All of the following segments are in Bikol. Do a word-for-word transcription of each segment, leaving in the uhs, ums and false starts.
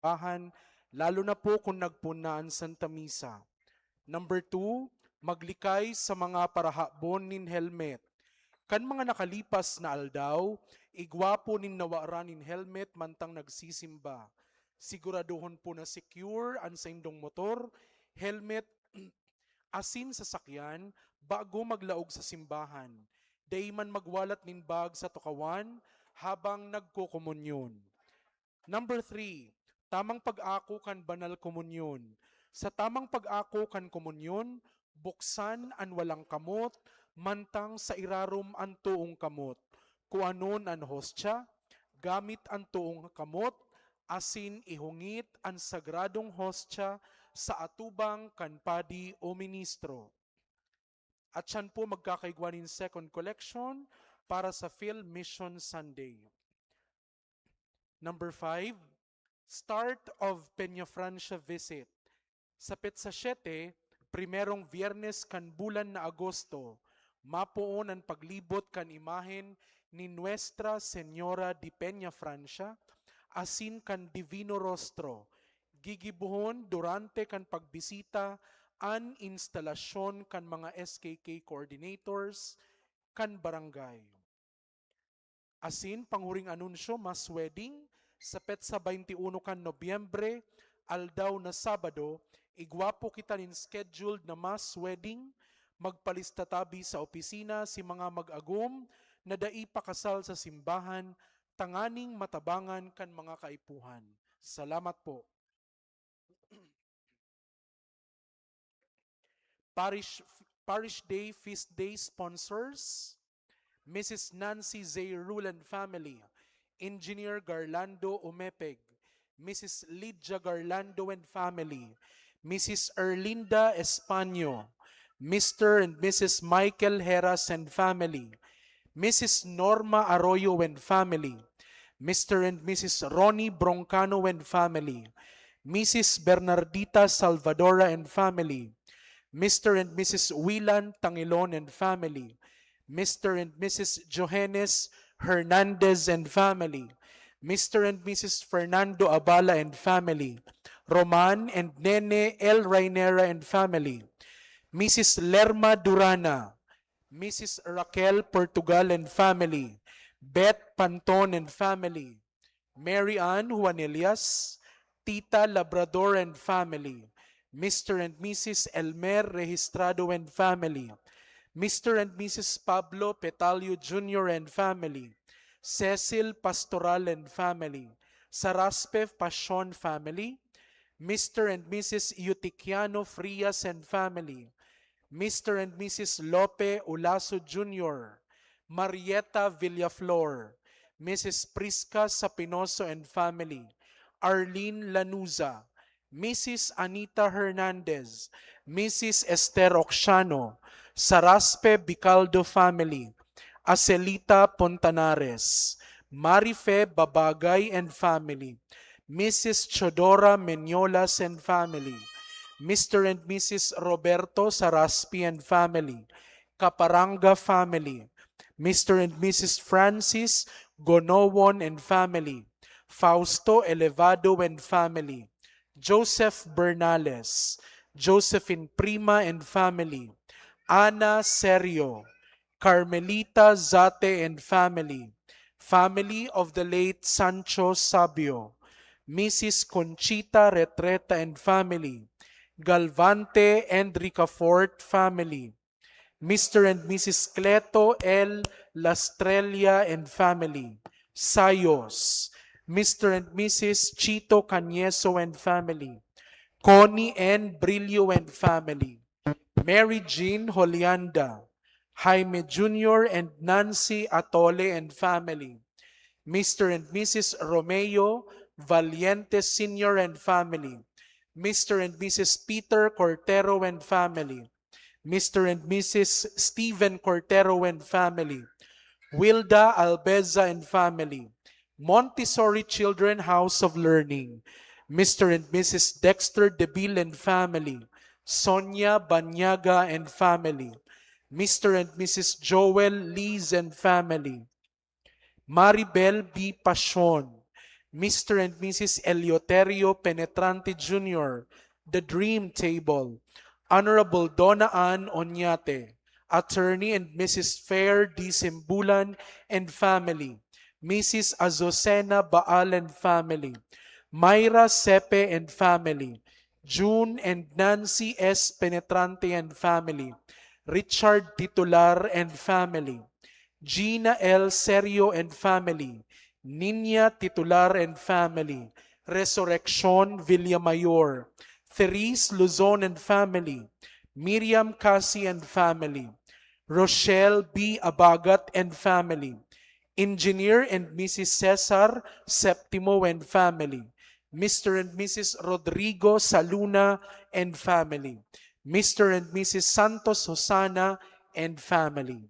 simbahan, lalo na po kung nagpoon na an Santa Misa. Number two, maglikay sa mga parahabon nin helmet. Kan mga nakalipas na aldaw, igwa po nin nawaran nin helmet mantang nagsisimba. Siguraduhon po na secure an saindong motor, helmet, asin sasakyan bago maglaog sa simbahan. Dai man magwalat nin bag sa tukawan habang nagkokomunyon. Number three, tamang pag-ako kan banal komunyon. Sa tamang pag-ako kan komunyon, buksan an walang kamot, mantang sa irarom an toong kamot. Kuanon an hostya, gamit an toong kamot, asin ihungit an sagradong hostya sa atubang kan padi o ministro. At siyan po magkakaigwa nin second collection para sa Phil Mission Sunday. Number five, start of Peñafrancia visit. Sa petsa siete, primerong Biyernes kan bulan na Agosto, mapoon an paglibot kan imahen ni Nuestra Señora de Peñafrancia asin kan Divino Rostro. Gigibohon durante kan pagbisita an instalasyon kan mga S K K coordinators kan barangay. Asin panghuring anunsyo, mass wedding, sa petsa twenty-one kan Nobyembre, aldaw na Sabado, igwa po kita nin scheduled na mass wedding. Magpalista tabi sa opisina si mga mag-agom na dai pa kasal sa simbahan tanganing matabangan kan mga kaipuhan. Salamat po. Parish, Parish Day Feast Day sponsors, Missus Nancy Zay Rule and family, Engineer Garlando Umepeg, Missus Lydia Garlando and family, Missus Erlinda Españo, Mister and Missus Michael Heras and family, Missus Norma Arroyo and family, Mister and Missus Ronnie Broncano and family, Missus Bernardita Salvadora and family, Mister and Missus Wilan Tangilon and family, Mister and Missus Johannes Hernandez and family, Mister and Missus Fernando Abala and family, Roman and Nene El Rainera and family, Missus Lerma Durana, Missus Raquel Portugal and family, Beth Panton and family, Mary Ann Juanillas, Tita Labrador and family, Mister and Missus Elmer Registrado and family, Mister and Missus Pablo Petalio Junior and family, Cecil Pastoral and family, Saraspe Pasion family, Mister and Missus Eutiquiano Frias and family, Mister and Missus Lope Olaso Junior, Marieta Villaflor, Missus Prisca Sapinoso and family, Arlene Lanuza, Missus Anita Hernandez, Missus Esther Oxiano, Saraspe Bicaldo family, Acelita Pontanares, Marife Babagay and family, Missus Chodora Meniolas and family, Mister and Missus Roberto Saraspi and family, Caparanga family, Mister and Missus Francis Gonowon and family, Fausto Elevado and family, Joseph Bernales, Josephine Prima and family, Ana Serio, Carmelita Zate and family, family of the late Sancho Sabio, Missus Conchita Retreta and family, Galvante and Ricafort family, Mister and Missus Cleto L. Lastrella and family, Sayos, Mister and Missus Chito Cañeso and family, Connie N. Brillo and family, Mary Jean Holianda, Jaime Junior and Nancy Atole and family, Mister and Missus Romeo Valiente Senior and family, Mister and Missus Peter Cortero and family, Mister and Missus Steven Cortero and family, Wilda Albeza and family, Montessori Children House of Learning, Mister and Missus Dexter Deville and family, Sonia Banyaga and family, Mister and Missus Joel Liz and family, Maribel B. Pasion, Mister and Missus Eleuterio Penetrante Junior, The Dream Table, Honorable Donna Ann Oñate, Attorney and Missus Fair D. Simbulan and family, Missus Azucena Baal and family, Myra Sepe and family, June and Nancy S. Penetrante and family, Richard Titular and family, Gina L. Serio and family, Niña Titular and family, Resurreccion Villamayor, Therese Luzon and family, Miriam Casi and family, Rochelle B. Abagat and family, Engineer and Missus Cesar Septimo and family, Mister and Missus Rodrigo Saluna and family, Mister and Missus Santos Hosana and family.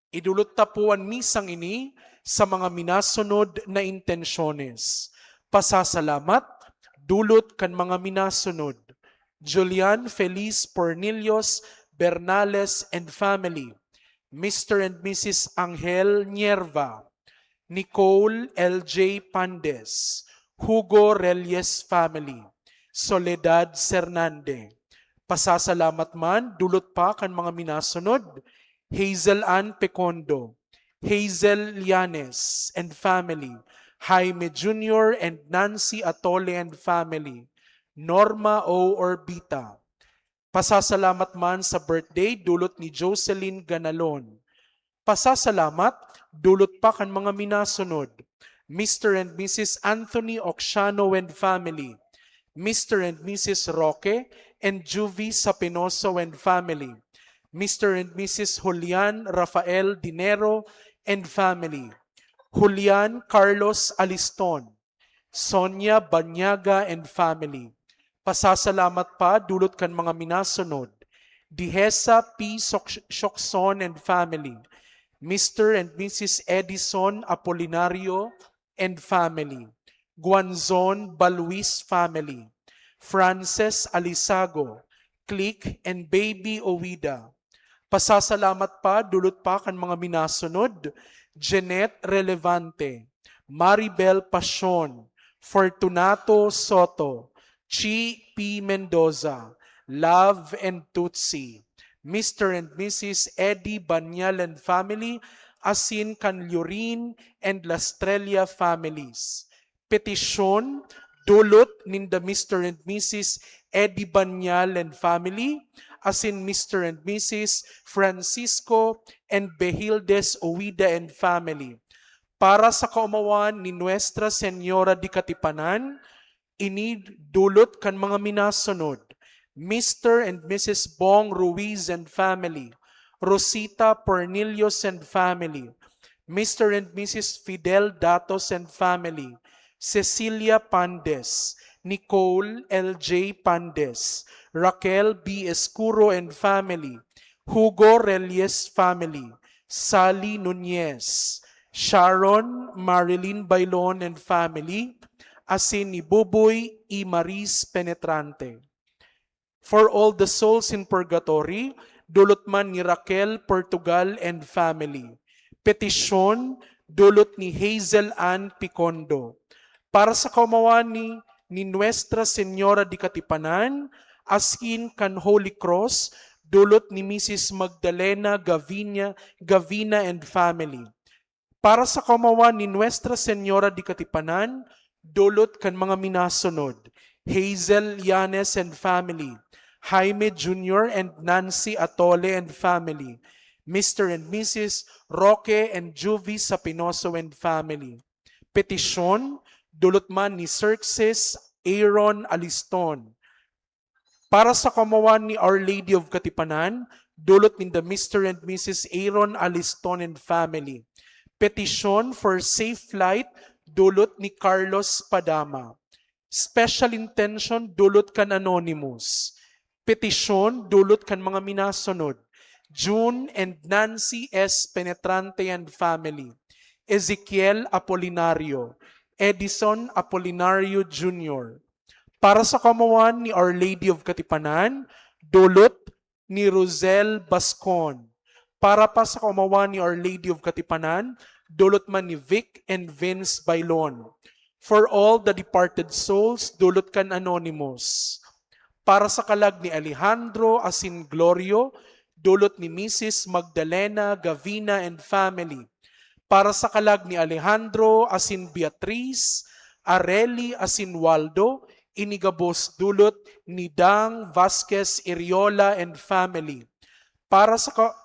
Idulot ta po an misang ini sa mga minasunod na intensyones. Pasasalamat, dulot kan mga minasunod: Julian Feliz Pornillos Bernales and family, Mister and Missus Angel Nierva, Nicole L J Pandes, Hugo Reyes family, Soledad Cernande. Pasasalamat man, dulot pa kan mga minasunod: Hazel Ann Pecondo, Hazel Llanes and family, Jaime Junior and Nancy Atole and family, Norma O. Orbita. Pasasalamat man sa birthday, dulot ni Jocelyn Ganalon. Pasasalamat, dulot pa kan mga minasunod: Mister and Missus Anthony Oxiano and family, Mister and Missus Roque and Juvie Sapinoso and family, Mister and Missus Julian Rafael Dinero and family, Julian Carlos Aliston, Sonia Banyaga and family. Pasasalamat pa, dulot kan mga minasunod: Dihesa P. Sok-, Siocson and family, Mister and Missus Edison Apolinario and family, Guanzon Baluis family, Frances Alisago, Click and Baby Owida. Pasasalamat pa, dulot pa kan mga minasunod: Jeanette Relevante, Maribel Pasion, Fortunato Soto, Chi P. Mendoza, Love and Tutsi, Mister and Missus Eddie Banyal and family, asin kan Llorin and Lastrella families. Petisyon, dulot ninda Mister and Missus Eddie Banyal and family, asin Mister and Missus Francisco and Behildes Uida and family, para sa kaomawan ni Nuestra Señora de Katipanan. Ini dulot kan mga minasunod: Mister and Missus Bong Ruiz and family, Rosita Pornillos and family, Mister and Missus Fidel Datos and family, Cecilia Pandes, Nicole L J Pandes, Raquel B. Escuro and family, Hugo Reyes family, Sally Nunez, Sharon Marilyn Bailon and family, asin ni Buboy E. Maris Penetrante. For all the souls in purgatory, dulot man ni Raquel Portugal and family. Petisyon, dulot ni Hazel Ann Picondo. Para sa kaomawan ni, ni Nuestra Señora de Katipanan, asin kan Holy Cross, dulot ni Missus Magdalena Gavinia, Gavina and family. Para sa kaomawan ni Nuestra Señora de Katipanan, dulot kan mga minasunod: Hazel Llanes and family, Jaime Junior and Nancy Atole and family, Mister and Missus Roque and Juvie Sapinoso and family. Petisyon, dulot man ni Xerxes Aaron Aliston. Para sa kaomawan ni Our Lady of Katipanan, dulot ninda Mister and Missus Aaron Aliston and family. Petition for safe flight, dulot ni Carlos Padama. Special intention, dulot kan Anonymous. Petisyon, dulot kan mga minasunod: June and Nancy S. Penetrante and family, Ezekiel Apolinario, Edison Apolinario Junior. Para sa kaomawan ni Our Lady of Katipanan, dulot ni Rosel Bascon. Para pa sa kaomawan ni Our Lady of Katipanan, dulot man ni Vic and Vince Bailon. For all the departed souls, dulot kan Anonymous. Para sa kalag ni Alejandro asin Glorio, dulot ni Misis Magdalena Gavina and family. Para sa kalag ni Alejandro asin Beatriz, Areli asin Waldo, ini gabos dulot ni Dang Vasquez Iriola and family. Para sa ka-,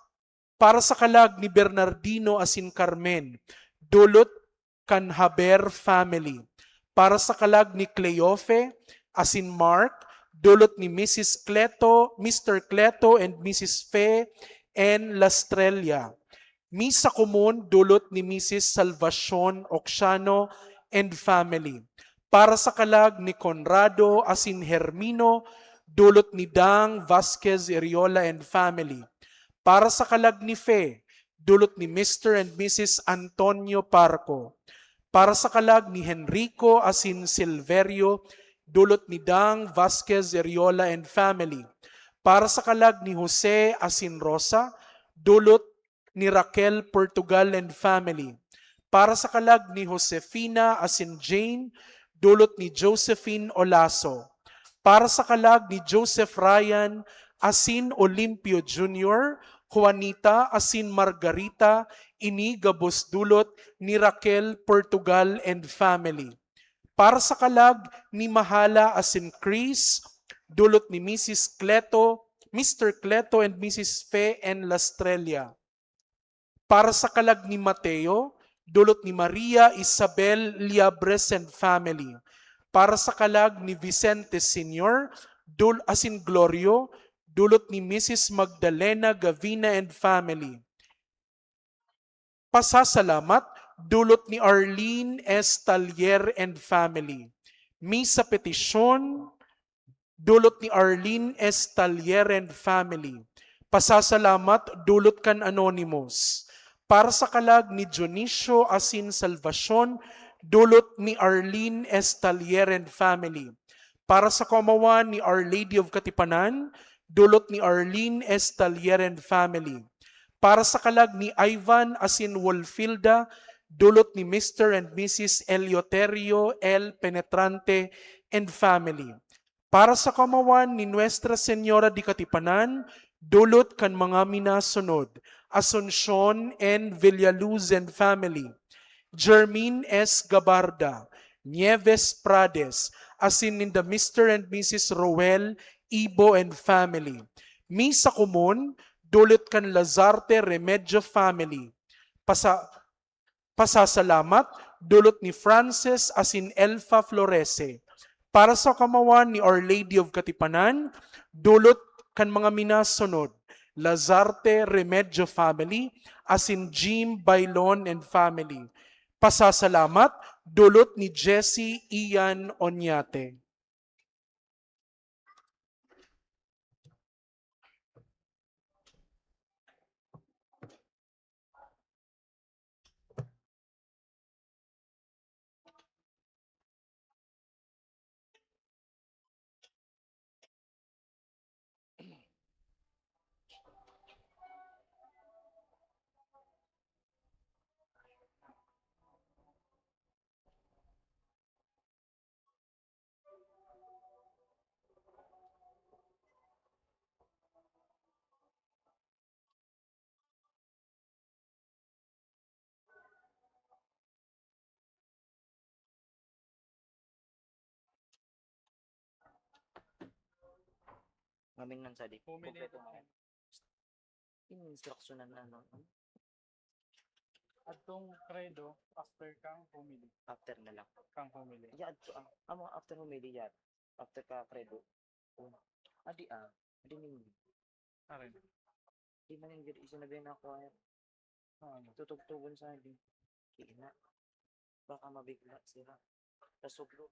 para sa kalag ni Bernardino asin Carmen, dulot kan Haber family. Para sa kalag ni Cleofe asin Mark, dulot ni Misis Cleto, Mister Cleto and Misis Fe N Lastrella. Misa komon, dulot ni Misis Salvacion Oxiano and family. Para sa kalag ni Conrado asin Hermino, dulot ni Dang Vasquez Iriola and family. Para sa kalag ni Fe, dulot ni Mister and Missus Antonio Parco. Para sa kalag ni Henrico asin Silverio, dulot ni Dang Vasquez Iriola and family. Para sa kalag ni Jose asin Rosa, dulot ni Raquel Portugal and family. Para sa kalag ni Josefina asin Jane, dulot ni Josephine Olaso. Para sa kalag ni Joseph Ryan asin Olimpio Junior, Juanita asin Margarita, ini gabos dulot ni Raquel Portugal and family. Para sa kalag ni Mahala asin Chris, dulot ni Missus Cleto, Mister Cleto and Missus Fe N Lastrella. Para sa kalag ni Mateo, dulot ni Maria Isabel Liabres and family. Para sa kalag ni Vicente Senior, dul-, asin Glorio, dulot ni Missus Magdalena Gavina and family. Pasasalamat, dulot ni Arlene S. Talier and family. Misa petisyon, dulot ni Arlene S. Talier and family. Pasasalamat, dulot kan Anonymous. Para sa kalag ni Dionisio asin Salvacion, dulot ni Arlene S. Talier and family. Para sa kaomawan ni Our Lady of Katipanan, dulot ni Arlene S. Talier and family. Para sa kalag ni Ivan asin Wolfilda, dulot ni Mister and Missus Eleuterio L. Penetrante and family. Para sa kaomawan ni Nuestra Señora de Katipanan, dulot kan mga minasunod, Asuncion N. Villaluz and family, Jermaine S. Gabarda, Nieves Prades, asin ninda Mister and Missus Roel Ibo and family. Misa komon, dulot kan Lazarte Remedio family. Pasa-, pasasalamat, dulot ni Francis asin Elfa Florese. Para sa kaomawan ni Our Lady of Katipanan, dulot kan mga minasunod, Lazarte Remedio family, asin Jim Bailon and family. Pasasalamat, dulot ni Jessie Ian Oñate. Ngamin man sa di. Pumili kompleto ito. Yung instruction na ano. Adtong credo, after kang homily. After na lang. Kang homily. Ya, adto, ah, amo after homily, ya. After ka credo. Oh. Adi, ah. Adi ni. Arin. Di man yung gid, isa na ba yun ako, ah? Ah, ano? Tutugtugon sa akin. Kina. Baka mabigla sila. Tasuglo.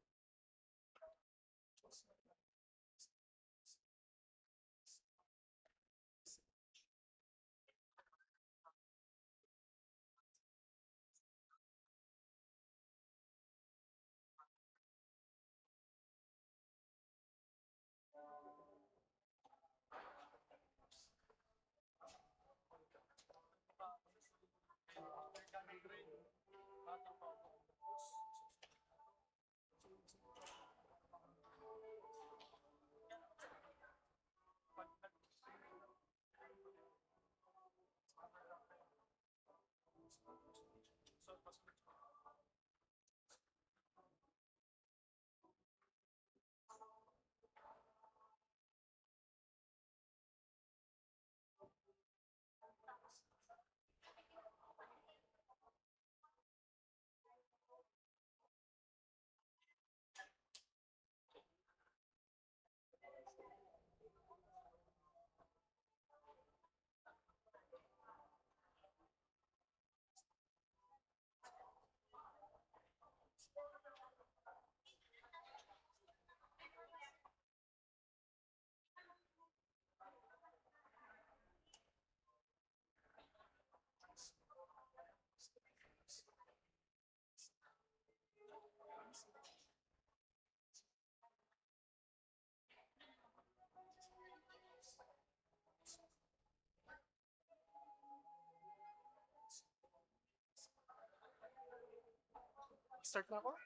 Start na ako?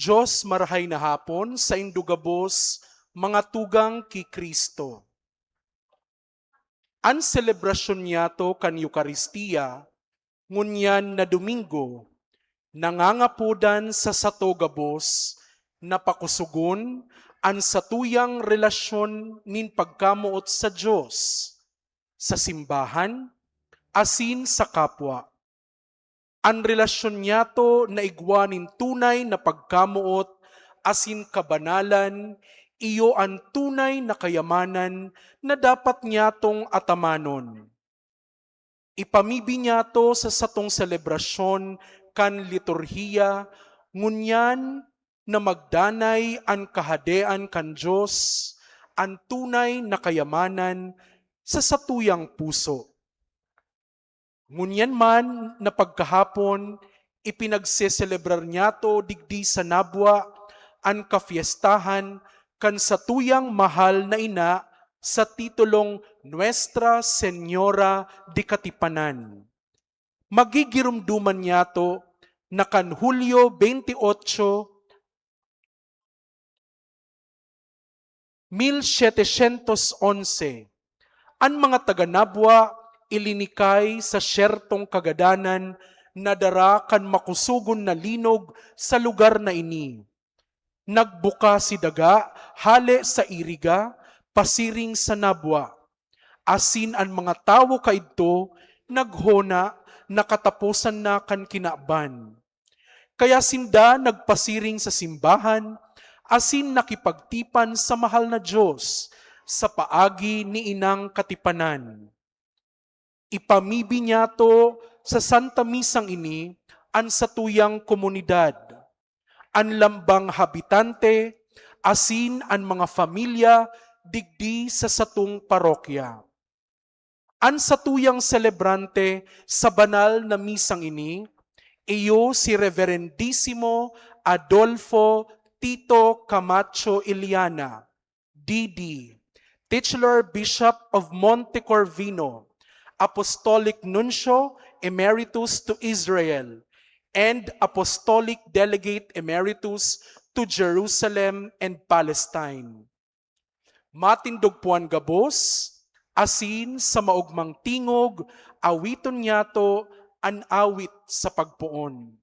Dios, marahay na hapon saindo gabos, mga tugang ki Cristo. An selebrasyon niyato kan Eukaristia, ngunyan na Domingo, nangangapodan sa sato gabos na pakosogon an satuyang relasyon nin pagkamoot sa Dios, sa simbahan, asin sa kapwa. An relasyon niyato na igwa nin tunay na pagkamoot asin kabanalan, iyo an tunay na kayamanan na dapat niyatong atamanon. Ipamibi niyato sa satong selebrasyon kan liturhiya, ngunyan na magdanay an Kahadean kan Dios, an tunay na kayamanan, sa satuyang puso. Ngunyan man na pagkahapon, ipinagseselebrar niyato digdi sa Nabua an kafyestahan kan satuyang mahal na ina sa titulong Nuestra Señora de Katipanan. Magigiromdoman niyato na kan Hulyo veintiocho, mil setecientos once, an mga taga-Nabua ilinikay sa syertong kagadanan na dara kan makusogon na linog sa lugar na ini. Nagbuka si daga hale sa Iriga, pasiring sa Nabua, asin an mga tawo kaidto naghona na kataposan na kan kinaban. Kaya sinda nagpasiring sa simbahan asin nakipagtipan sa mahal na Dios sa paagi ni Inang Katipanan. Ipamibi niyato sa Santa Misang ini an satuyang komunidad, an lambang habitante, asin an mga pamilya digdi sa satong parokya. An satuyang selebrante sa banal na misang ini, iyo si Reverendisimo Adolfo Tito Camacho Iliana, D D, Titular Bishop of Monte Corvino, Apostolic Nuncio Emeritus to Israel, and Apostolic Delegate Emeritus to Jerusalem and Palestine. Matindog po an gabos, asin sa maogmang tingog, awiton niyato an awit sa pagpoon.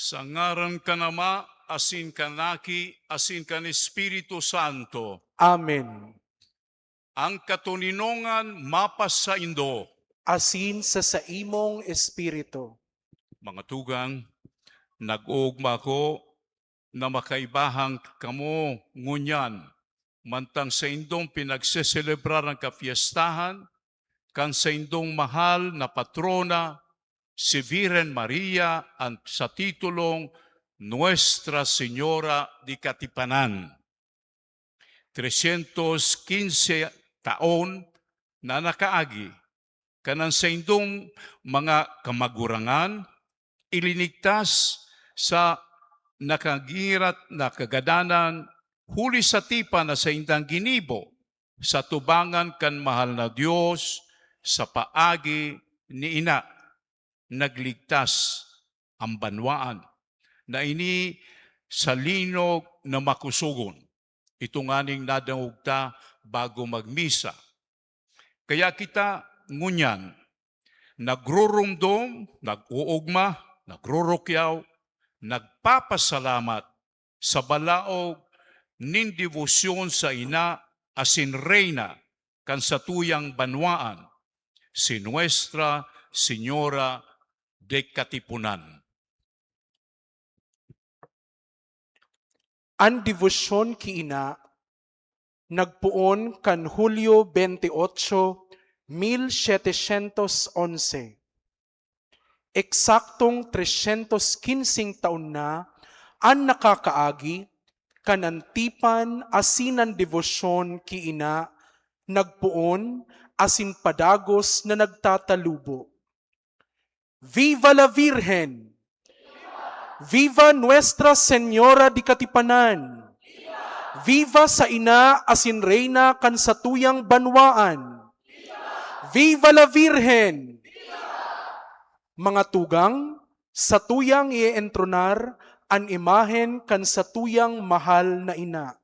Sa ngaran kan Ama, asin kan Aki, asin kan Espiritu Santo. Amen. An katoninongan mapasaindo. Asin sa saimong espiritu. Mga tugang, nag-oogma ako na makaibahan kamo ngunyan, mantang saindong pinagseselebrar an kapyestahan kan saindong mahal na patrona, si Virgen Maria, an, sa titulong Nuestra Señora de Katipanan. Trescientos quince taon na nakaagi, kan an saindong mga kamagurangan ilinigtas sa nakagirat na kagadanan, huli sa tipan na saindang ginibo sa tubangan kan mahal na Dios sa paagi ni Ina. Nagligtas an banwaan na ini sa linog na makusogon. Ito nganing nadangog ta bago magmisa. Kaya kita ngunyan nagrurumdom, nag-oogma, nagrurukyaw, nagpapasalamat sa balaog nin debosyon sa Ina asin Reyna kan satuyang banwaan, si Nuestra Señora de Katipunan. An debosyon ki Ina nagpoon kan Hulyo veintiocho, mil setecientos onse. Eksaktong trescientos quince taon na an nakakaagi kan an tipan asin an debosyon ki Ina nagpoon asin padagos na nagtatalubo. Viva la Virgen! Viva Nuestra Señora de Katipanan! Viva sa Ina asin Reyna kan satuyang banwaan! Viva la Virgen! Mga tugang, satuyang i-entronar an imahen kan satuyang mahal na Ina.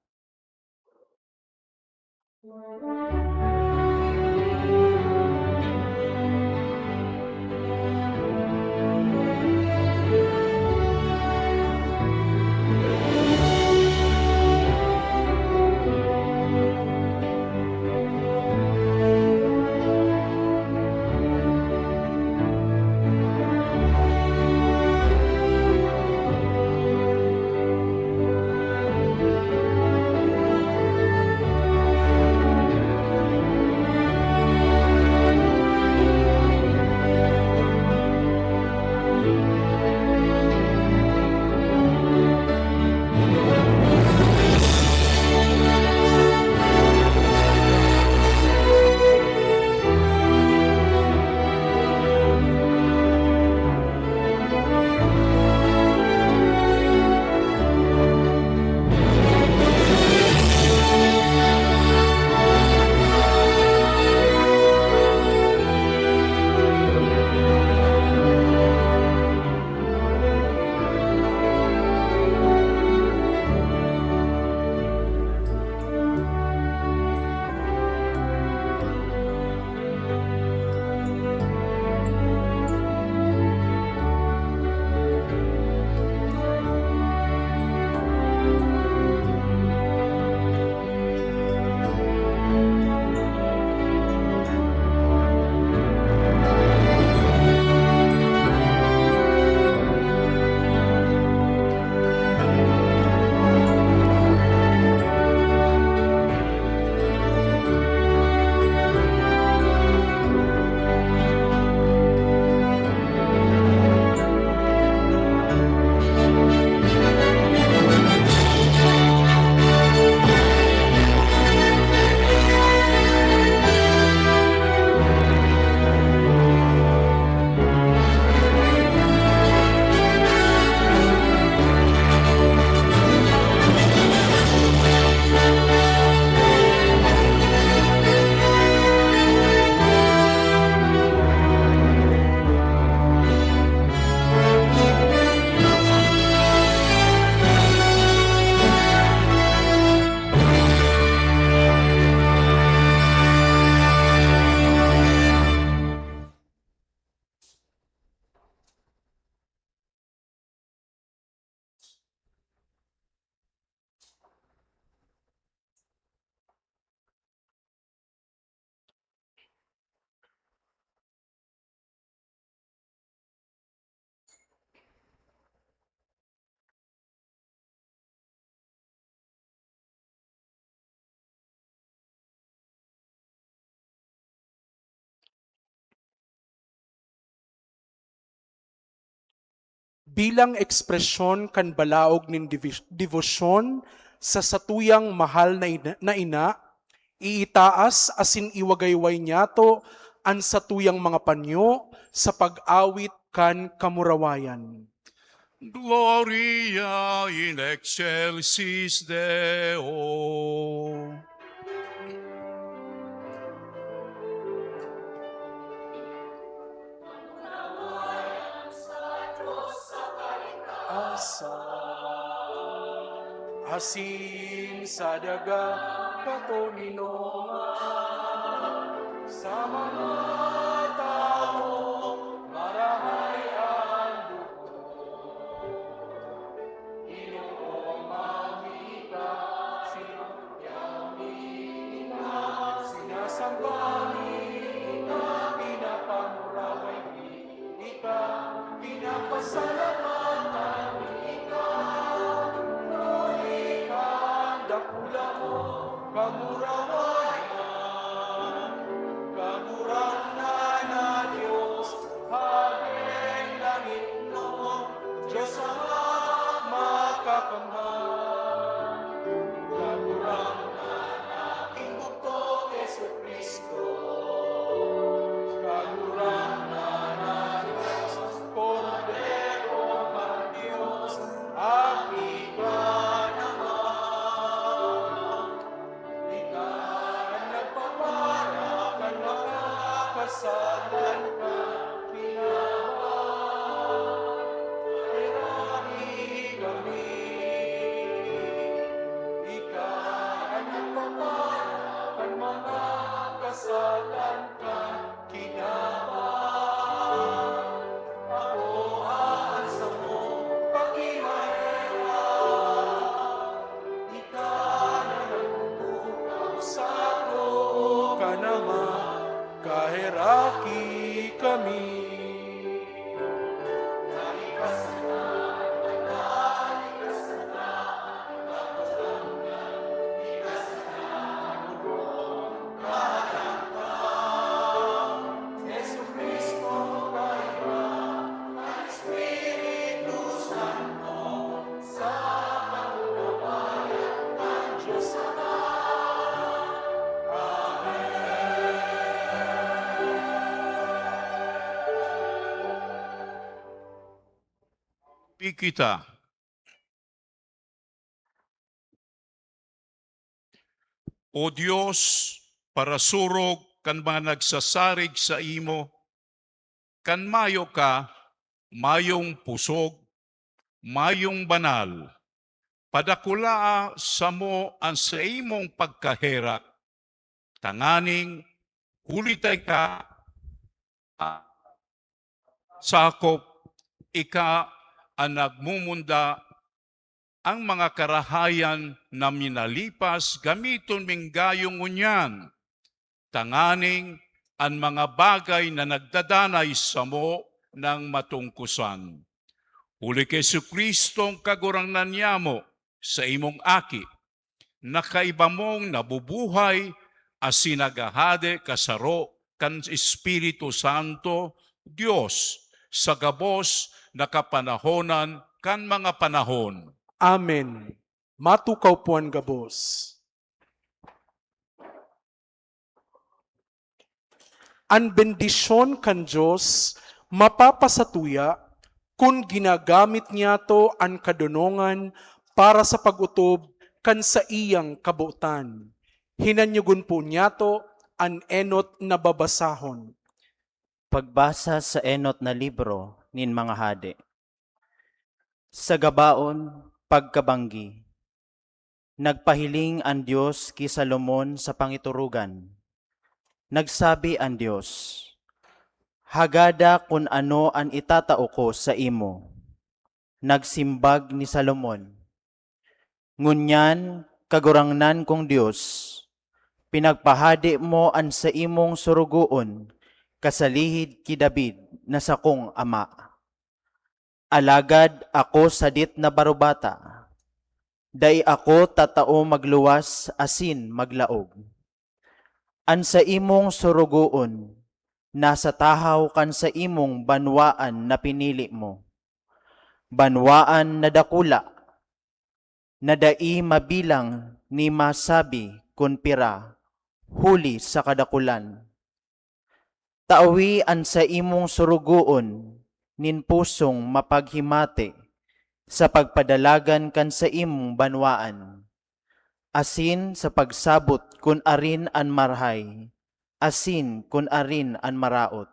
Bilang ekspresyon kan balaog nin divis-, debosyon sa satuyang mahal na ina, na ina, iitaas asin iwagayway niyato an satuyang mga panyo sa pag-awit kan kamurawayan. Gloria in excelsis Deo. Asa, asin sa daga katoninongan, sa mga tawo marahay an loob. Ginoo, mayo ka, sinusuyang mi ika, sinasamba mi ika, pinapamuraway mi ika, pinapasalamatan mi ika. Huli kan dakula mo kamurawayan, Kagurangnan na Dios, Hadeng langitnon, Dios Ama makakamhan. Kagurangnan na ginugto, Jesu-Cristo. Kagurangnan na Dios, Kordero kan Dios, Aki ka naman. Ika an nagpapara kan mga kasalan kan kinaban. Heraki kami. Ika an nagpapara kan mga kasalan kan kinaban. Ako an samo pakimaherak. Ika na nagbubukaw sa too ka naman, kaheraki kami. Nalikas na, nalikas na, nalikas na, nalikas na. Pikita. O Dios, parasurog kan mga nagsasarig saimo, kan mayo ka, mayong pusog, mayong banal, padakulaa samo an saimong pagkaherak, tanganing huli ta ika sakop, ika an nagmumunda an mga karahayan na minalipas, gamiton ming gayo ngunyan, tanganing an mga bagay na nagdadanay samo nang matungkosan. Huli ki Jesu-Cristong Kagurangnan niyamo, saimong Aki, na kaiba mong nabubuhay asin naghahade kasaro kan Espiritu Santo, Dios, sa gabos na kapanahonan kan mga panahon. Amen. Matukaw po an gabos. An bendisyon kan Dios mapapasatuya kun ginagamit niyato an kadonongan para sa pag-otob kan saiyang kabotan. Hinanyogon po niyato an enot na babasahon. Pagbasa sa enot na libro nin mga hade. Sa gabaon, pagkabanggi, nagpahiling an Dios ki Salomon sa pangiturugan. Nagsabi an Dios, "Hagada kun ano an itatao ko saimo." Nagsimbag ni Salomon, "Ngunyan, Kagurangnan kong Dios, pinagpahade mo an saimong sorogoon kasalihid ki David na sakong ama. Alagad ako sadit na barobata, dai ako tatao magluwas asin maglaog. An saimong sorogoon nasa tahaw kan saimong banwaan na pinili mo. Banwaan na dakula, na dai mabilang ni masabi kun pira, huli sa kadakulan. Tawi an saimong surugoon nin pusong mapaghimati sa pagpadalagan kan saimong banwaan, asin sa pagsabot kun arin an marahay, asin kun arin an maraot.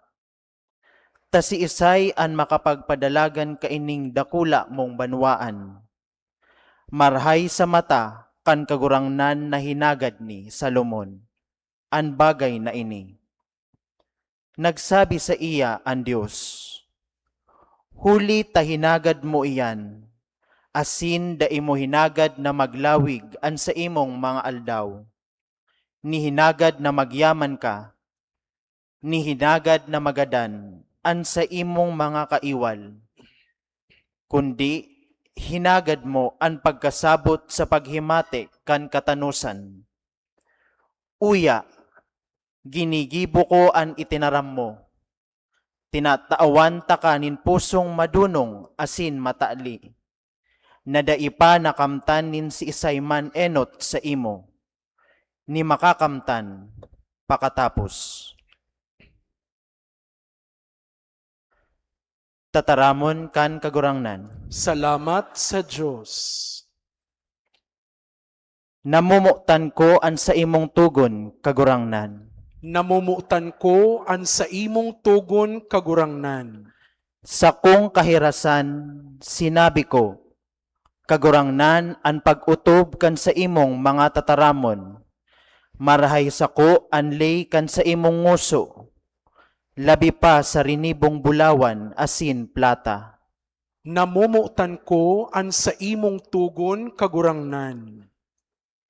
Ta siisay an makapagpadalagan kaining dakula mong banwaan? Marahay sa mata kan Kagurangnan na hinagad ni Salomon an bagay na ini. Nagsabi saiya an Dios, "Huli ta hinagad mo iyan, asin dai mo hinagad na maglawig an saimong mga aldaw, ni hinagad na magyaman ka, ni hinagad na magadan an saimong mga kaiwal, kundi hinagad mo an pagkasabot sa paghimati kan katanosan. Uya, ginigibo ko an itinaram mo. Tinatawan taka nin pusong madonong asin matali, na dai pa nakamtan nin siisay man enot saimo, ni makakamtan pakatapos." Tataramon kan Kagurangnan. Salamat sa Dios. Namomotan ko an saimong togon, Kagurangnan. Namomotan ko an saimong togon, Kagurangnan. Sakong kahirasan, sinabi ko, "Kagurangnan, an pag-otob kan saimong mga tataramon. Marahay sako an ley kan saimong ngoso, labi pa sa rinibong bulawan asin plata." Namomotan ko an saimong togon, Kagurangnan.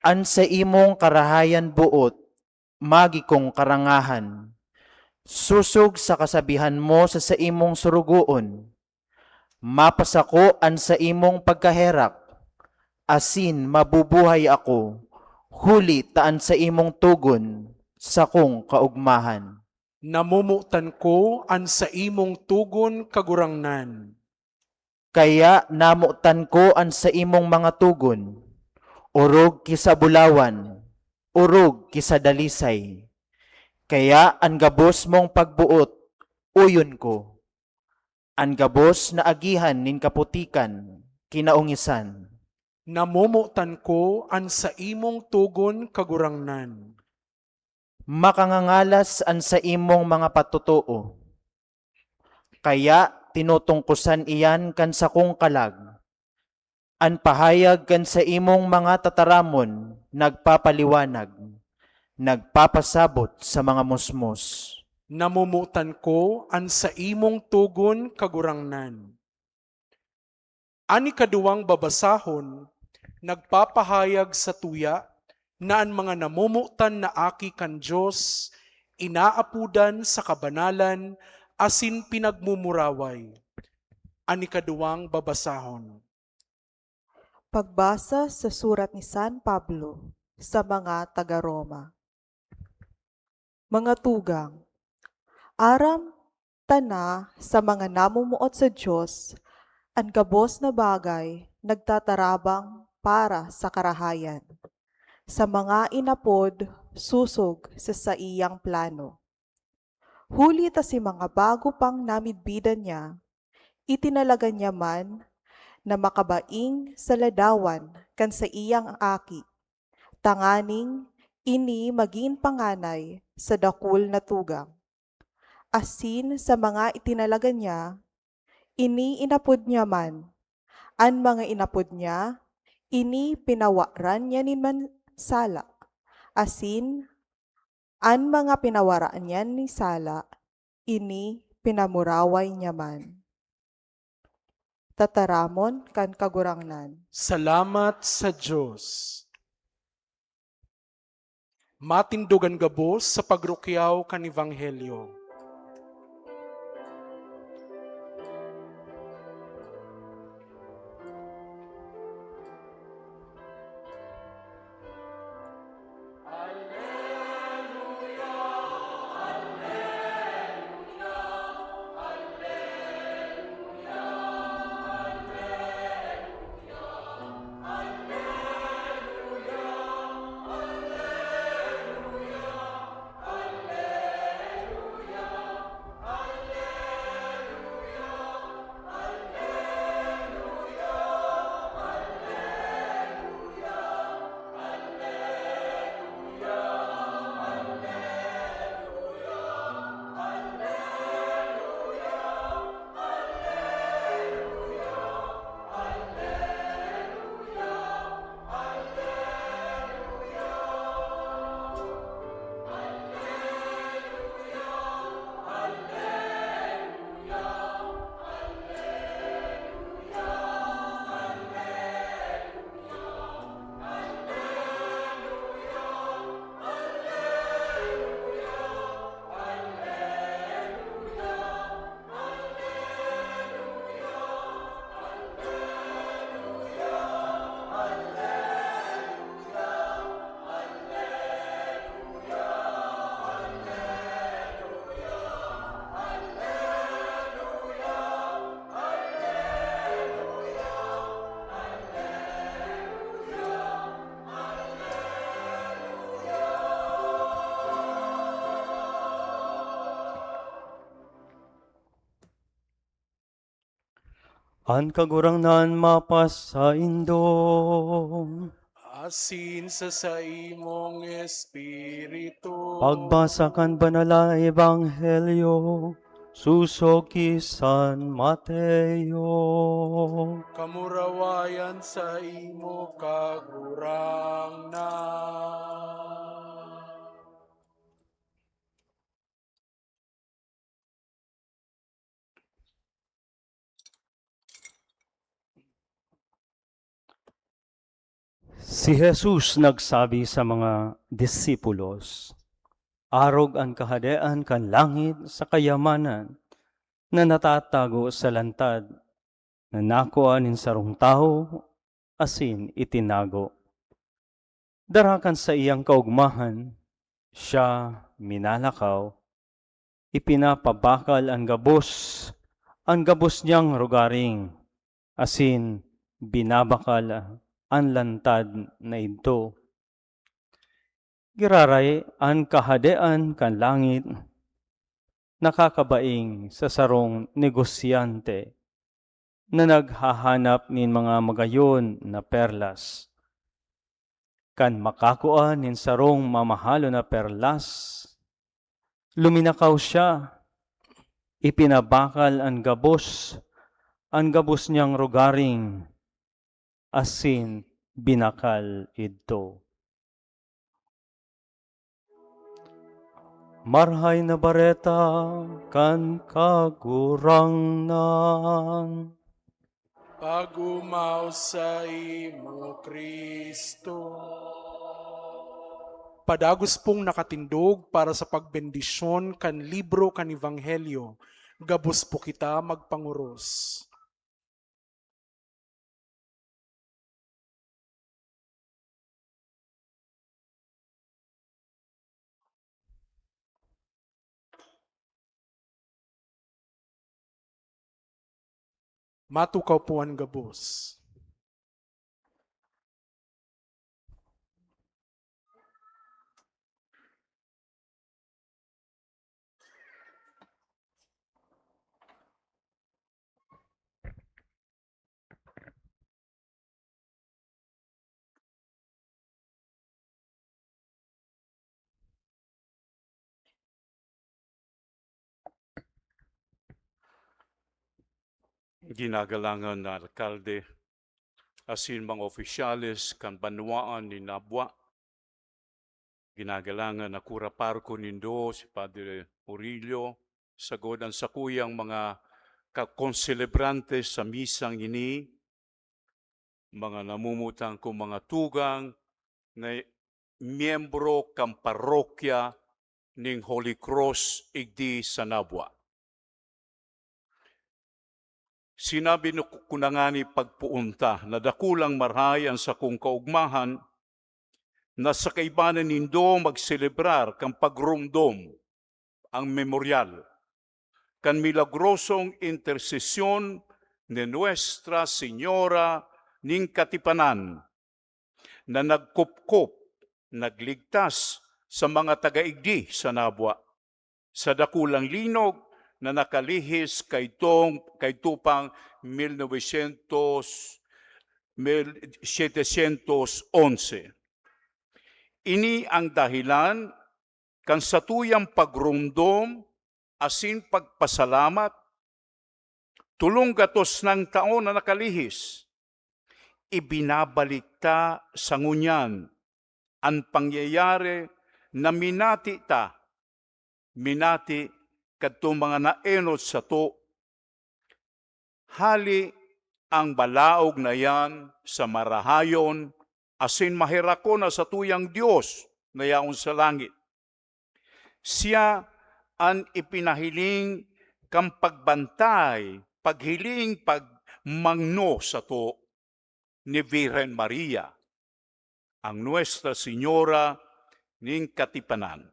An saimong karahayan boot magi kong karangahan. Sosog sa kasabihan mo sa saimong sorogoon, mapasako an saimong pagkaherak, asin mabubuhay ako, huli ta an saimong togon sakong kaogmahan. Namomotan ko an saimong togon, Kagurangnan. Kaya namotan ko an saimong mga togon, orog ki sa bulawan, orog ki sa dalisay. Kaya an gabos mong pagboot, oyon ko. An gabos na agihan nin kaputikan, kinaongisan. Namomotan ko an saimong togon, Kagurangnan. Makangangalas an saimong mga patotoo, kaya tinutungkosan iyan kan sakong kalag. An pahayag kan saimong mga tataramon nagpapaliwanag, nagpapasabot sa mga musmos. Namomotan ko an saimong togon, Kagurangnan. An ikaduwang babasahon nagpapahayag satuya na an mga namomotan na aki kan Dios inaapodan sa kabanalan asin pinagmumuraway. An ikaduwang babasahon. Pagbasa sa surat ni San Pablo sa mga taga-Roma. Mga tugang, aram ta na sa mga namumuot sa Dios, an gabos na bagay nagtatarabang para sa karahayan, sa mga inapod sosog sa saiyang plano. Huli ta si mga bago pang namidbidan niya, itinalaga niya man na makabaing sa ladawan kan saiyang aki, tanganing ini magin panganay sa dakul na tugang. Asin sa mga itinalaga niya, ini inapod niya man. An mga inapod niya, ini pinawaran niya nin man sala. Asin an mga pinawaran niya nin sala, ini pinamuraway niya man. Tataramon kan Kagurangnan. Salamat sa Dios. Matindog an gabos sa pagrukyaw kan Ebanghelyo. An Kagurangnan mapasaindo. Asin sa saimong espiritu. Pagbasa kan Banal na Ebanghelyo sosog ki San Mateo. Kamurawayan saimo, Kagurangnan. Si Jesus nagsabi sa mga disipulos, "Arog an Kahadean kan langit sa kayamanan na natatago sa lantad na nakua nin sarong tawo asin itinago. Dara kan saiyang kaogmahan, siya minalakaw, ipinapabakal an gabos, an gabos niyang rogaring, asin binabakal an lantad na idto." Giraray an Kahadean kan langit nakakabaing sa sarong negosyante na naghahanap nin mga magayon na perlas. Kan makakua nin sarong mamahalon na perlas, luminakaw siya, ipinabakal an gabos, an gabos niyang rogaring, asin binakal idto. Marahay na Bareta kan Kagurangnan. Pag-omaw saimo, Cristo. Padagos pong nakatindog para sa pagbendisyon kan libro kan Ebanghelyo, gabos po kita magpangoros. Matukaw po an gabos. Ginagalangan na alkalde asin mga opisyales kan banwaan nin Nabua. Ginagalangan na kura paroko nindo, si Padre Murillo, sagkod an sakuyang mga ka-, konselebrante sa misang ini, mga namumutang kong mga tugang na miyembro kan parokya ning Holy Cross igdi sa Nabua. Sinabi na ko, ko na ngani pagpoon ta na dakulang marahay an sakong kaogmahan na sa kaiba na nindo magselebrar kan pagromdom, ang memoryal kan milagrosong intersesyon ni Nuestra Señora nin Katipanan, na nagkupkop, nagligtas sa mga taga-igdi sa Nabua, sa dakulang linog na nakalihis kaidtong, kaidto pang mil novecientos, mil setecientos onse. Ini ang dahilan kan satuyang pagromdom asin pagpasalamat. Tolong gatos nang taon na nakalihis, ibinabalik ta sa ngunyan an pangyayari na minati ta, minati kadtong mga naenot sato. Hali ang balaog na iyan sa marahayon asin maherakon na satuyang Dios na yaon sa langit. Siya an ipinahiling kan pagbantay, paghiling, pagmangno sato ni Birhen Maria, ang Nuestra Señora nin Katipanan.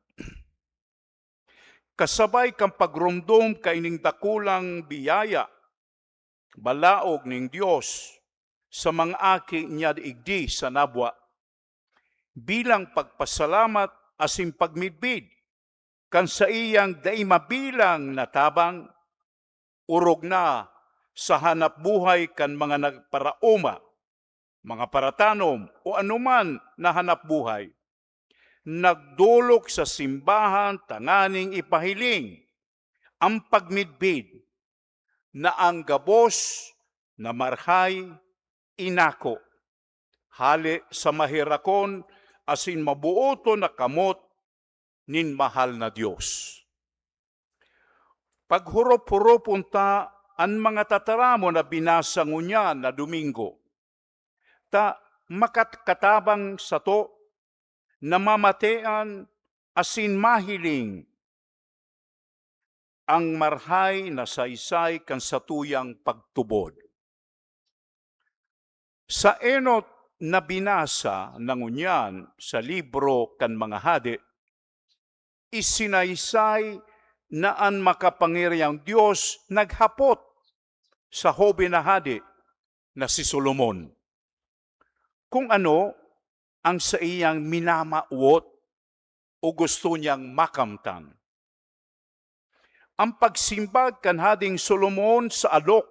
Kasabay kan pagromdom kaining dakulang biyaya, balaog nin Dios sa mga aki niya digdi sa Nabua, bilang pagpasalamat asin pagmidbid kan saiyang dai mabilang na tabang, orog na sa hanap buhay kan mga nagparaoma, mga paratanom, o anuman na hanap buhay. Nagdolok sa simbahan tanganing ipahiling ang pagmidbid na ang gabos na marhay inako hale sa maherakon asin mabooton na kamot nin mahal na Dios. Paghurop-huropon ta an mga tataramon na binasa ngunyan na Domingo, ta makatkatabang sato na mamatean asin mahiling ang marhay na saysay kan satuyang pagtubod. Sa enot na binasa na ngunyan sa libro kan mga hade, isinaysay na an makapangyarihang Dios naghapot sa hoben na hade na si Solomon kung ano ang saiyang minamawot o gusto niyang makamtan. Ang pagsimbag kan Hadeng Solomon sa alok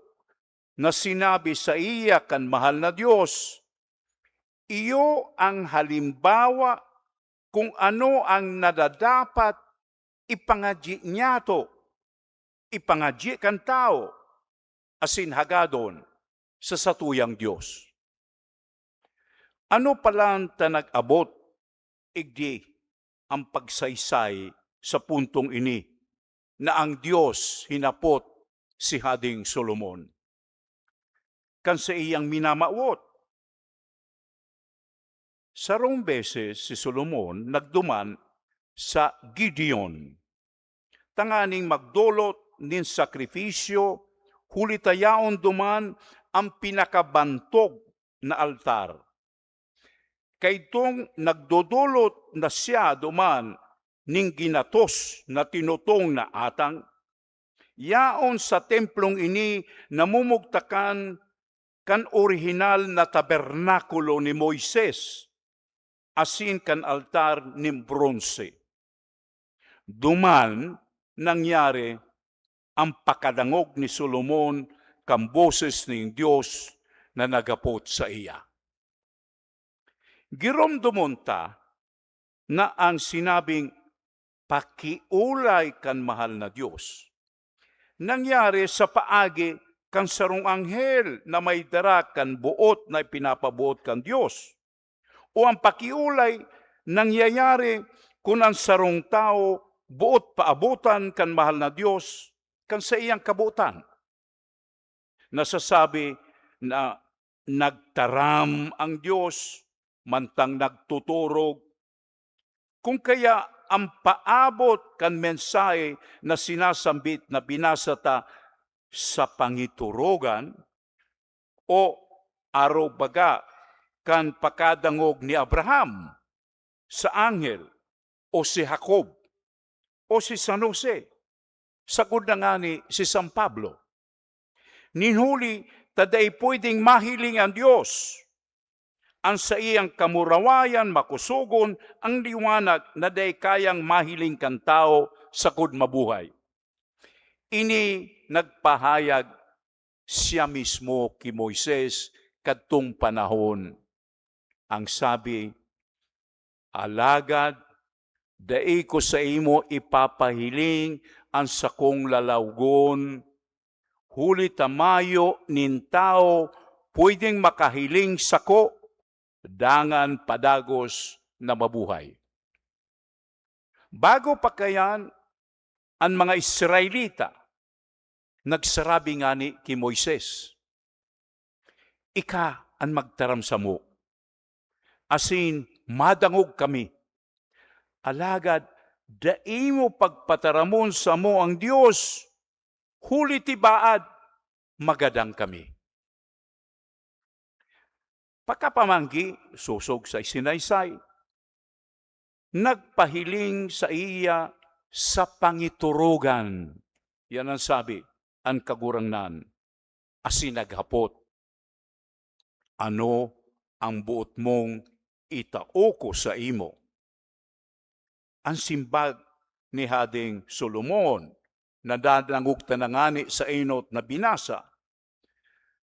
na sinabi saiya kan mahal na Dios, iyo an halimbawa kung ano ang nadadapat ipangadyi niyato, ipangadyi kan tawo, asin hagadon sa satuyang Dios. Ano palan ta nag-abot igdi ang pagsaysay sa puntong ini na ang Dios hinapot si Hadeng Solomon kan saiyang minamawot? Sarong beses si Solomon nagduman sa Gideon tanganing magdolot nin sakrifisyo, huli ta yaon duman an pinakabantog na altar. Kaidtong nagdodolot na siya duman nin ginatos na tinutong na atang, yaon sa templong ini namumugtakan kan orihinal na tabernakulo ni Moises asin kan altar nin bronse. Duman nangyari ang pakadangog ni Solomon kan boses nin Dios na naghapot saiya. Giromdomon ta na an sinabing pakiolay kan mahal na Dios nangyari sa paagi kan sarong anghel na may dara kan boot na ipinapaboot kan Dios, o ang pakiolay nangyayari kun an sarong tawo boot paabotan kan mahal na Dios kan saiyang kabotan. Nasasabi na nagtaram ang Dios mantang nagtuturog. Kung kaya, ang paabot kan mensahe na sinasambit na binasa ta sa pangiturugan o arog baga kan pakadangog ni Abraham sa anghel, o si Jacob, o si San Jose, sagkod na ngani si San Pablo. Nin huli ta dai pwedeng mahiling an Dios. An saiyang kamurawayan makosogon, an liwanag na dai kayang mahiling kan tawo sagkod mabuhay. Ini nagpahayag siya mismo ki Moises kadtong panahon. Ang sabi, "Alagad dai ko saimo ipapahiling an sakong lalawgon, huli ta mayo nin tawo pwedeng makahiling sako dangan padagos na mabuhay." Bago pa kayan, an mga Israelita nagsarabi ngani ki Moises, "Ika an magtaram samo, asin madangog kami. Alagad dai mo pagpataramon samo ang Dios, huli ti baad magadan kami." Pakapamanggi, sosog sa isinaysay, nagpahiling saiya sa pangiturugan. Yan ang sabi an Kagurangnan, asin naghapot, "Ano ang boot mong itao ko saimo?" An simbag ni Hadeng Solomon, nadadangog ta na ngani sa enot na binasa,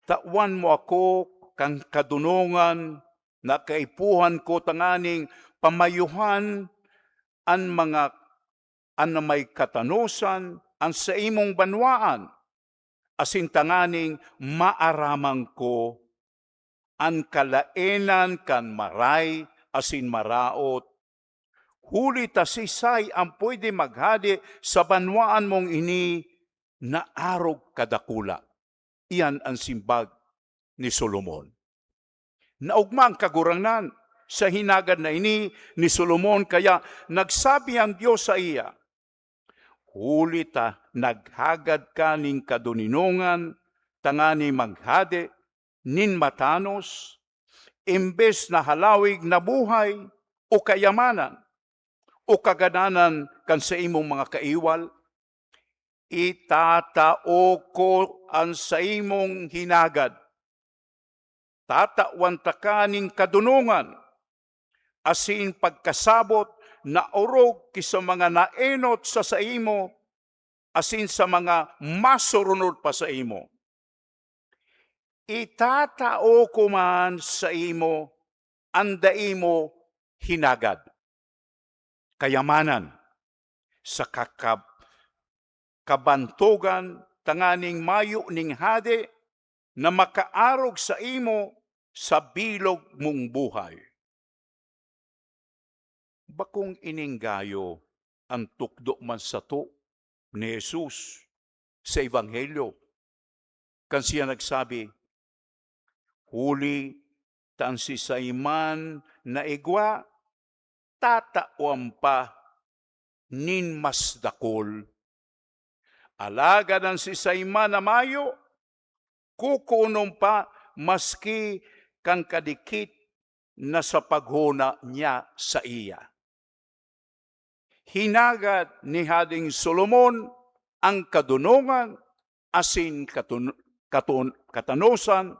Tawan mo ako kan kadonongan na kaipuhan ko tanganing pamayuhan an mga, an na may katanosan, an saimong banwaan, asin tanganing maaraman ko an kalaenan kan maray asin maraot, huli ta siisay an pwede maghade sa banwaan mong ini na arog kadakula? Iyan an simbag ni Solomon. Naogma an Kagurangnan sa hinagad na ini ni Solomon, kaya nagsabi an Dios saiya, "Huli ta naghagad ka nin kadoninongan tanganing maghade nin matanos, embes na halawig na buhay o kayamanan o kagadanan kan saimong mga kaiwal, itatao ko an saimong hinagad. Tatawan taka nin kadonongan asin pagkasabot na orog ki sa mga naenot sa saimo asin sa mga masurunod pa saimo. Itatao ko man saimo an dai mo hinagad, kayamanan, saka kab-, kabantogan, tanganing mayo ning hade na makaarog saimo sa bilog mong buhay." Bakong ining gayo an tukdo man sato ni Jesus sa Ebanghelyo, kan siya nagsabi, "Huli ta an siisay man na igwa, tatawan pa nin mas dakul. Alagad an siisay man na mayo, kukunon pa maski kan kadikit na sa paghona niya saiya." Hinagad ni Hadeng Solomon an kadonongan asin katun-, katun-, katanosan,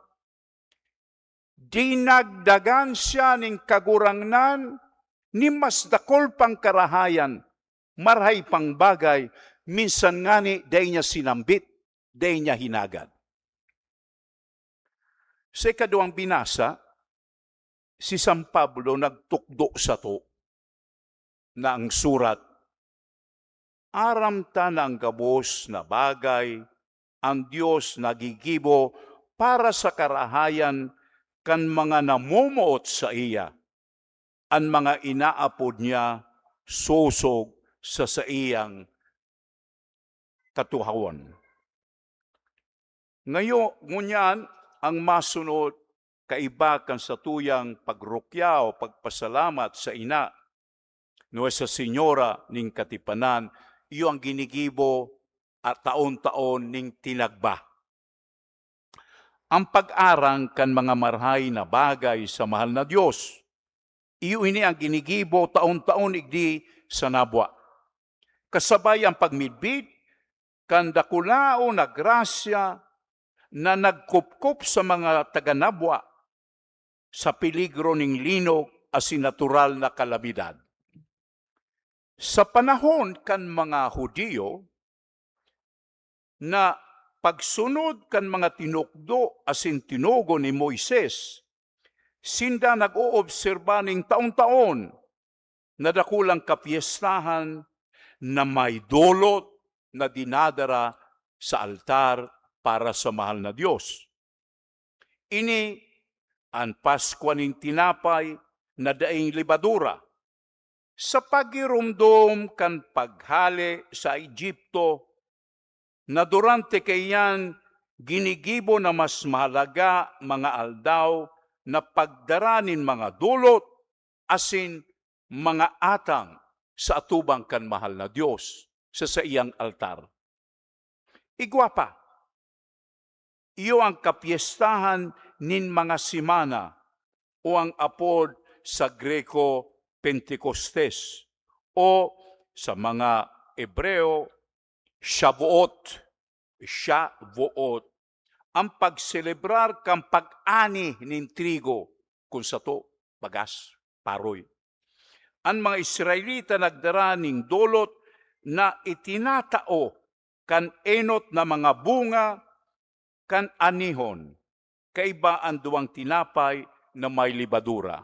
dinagdagan siya nin Kagurangnan nin mas dakul pang karahayan, marahay pang bagay, minsan ngani dai niya sinambit, dai niya hinagad. Sa ikaduwang binasa, si San Pablo nagtukdo sato na ang surat, "Aram ta na an gabos na bagay an Dios nagigibo para sa karahayan kan mga namomoot saiya, an mga inaapod niya sosog sa saiyang katuhawan." Ngayo, ngunyan, ang masunod, kaiba kan satuyang pagrukya o pagpasalamat sa ina, Nuestra Señora nin Katipanan, iyo an ginigibo at taon-taon ning tinagba. Ang pag-arang kan mga marahay na bagay sa mahal na Dios, iyo ini an ginigibo taon-taon igdi sa nabwa. Kasabay ang pagmidbid kan dakulaon na grasya na nagkupkop sa mga taga-nabwa sa peligro nin linog asin natural na kalamidad. Sa panahon kan mga Judio, na pagsunod kan mga tinukdo asin tinugon ni Moises, sinda nag-oobserba nin taon-taon na dakulang kapyestahan na may dolot na dinadara sa altar para sa mahal na Dios. Ini an Paskwa nin Tinapay na Daing Lebadura. Sa pagiromdom kan paghale sa Egipto, na durante kaiyan ginigibo na mas mahalaga mga aldaw na pagdara nin mga dolot asin mga atang sa atubang kan mahal na Dios sa saiyang altar. Igwa pa, iyo ang kapyestahan nin mga semana o ang apod sa Greko Pentecostes o sa mga Hebreo Shavuot, Shavuot, ang pagselebrar kan pag-ani nin trigo, kun sato, bagas, paroy. An mga Israelita nagdara nin dolot na itinatao kan enot na mga bunga kan anihon. kaiba an duwang tinapay na may lebadura.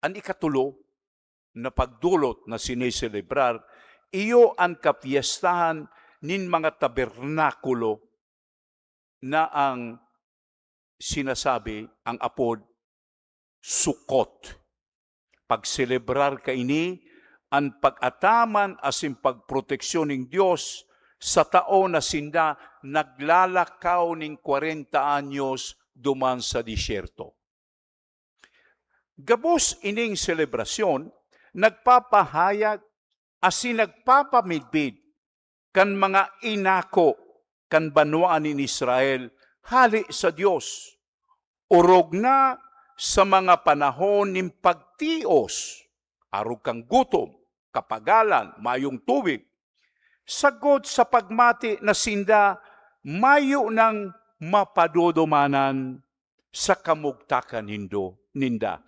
An ikatulo na pagdolot na sineselebrar, iyo an kapyestahan nin mga tabernakulo na ang sinasabi, ang apod, Sukkot. Pagselebrar kaini an pag-ataman asin pagproteksyon nin Dios sa tao na sinda naglalakaw nin kwarenta anyos duman sa disyerto. Gabos ining selebrasyon nagpapahayag asin nagpapamidbid kan mga inako kan banwaan nin Israel hale sa Dios, orog na sa mga panahon nin pagtios, arog kan gutom, kapagalan, mayong tubig, sagkod sa pagmati na sinda mayo nang mapadodomanan sa kamugtakan nindo, ninda.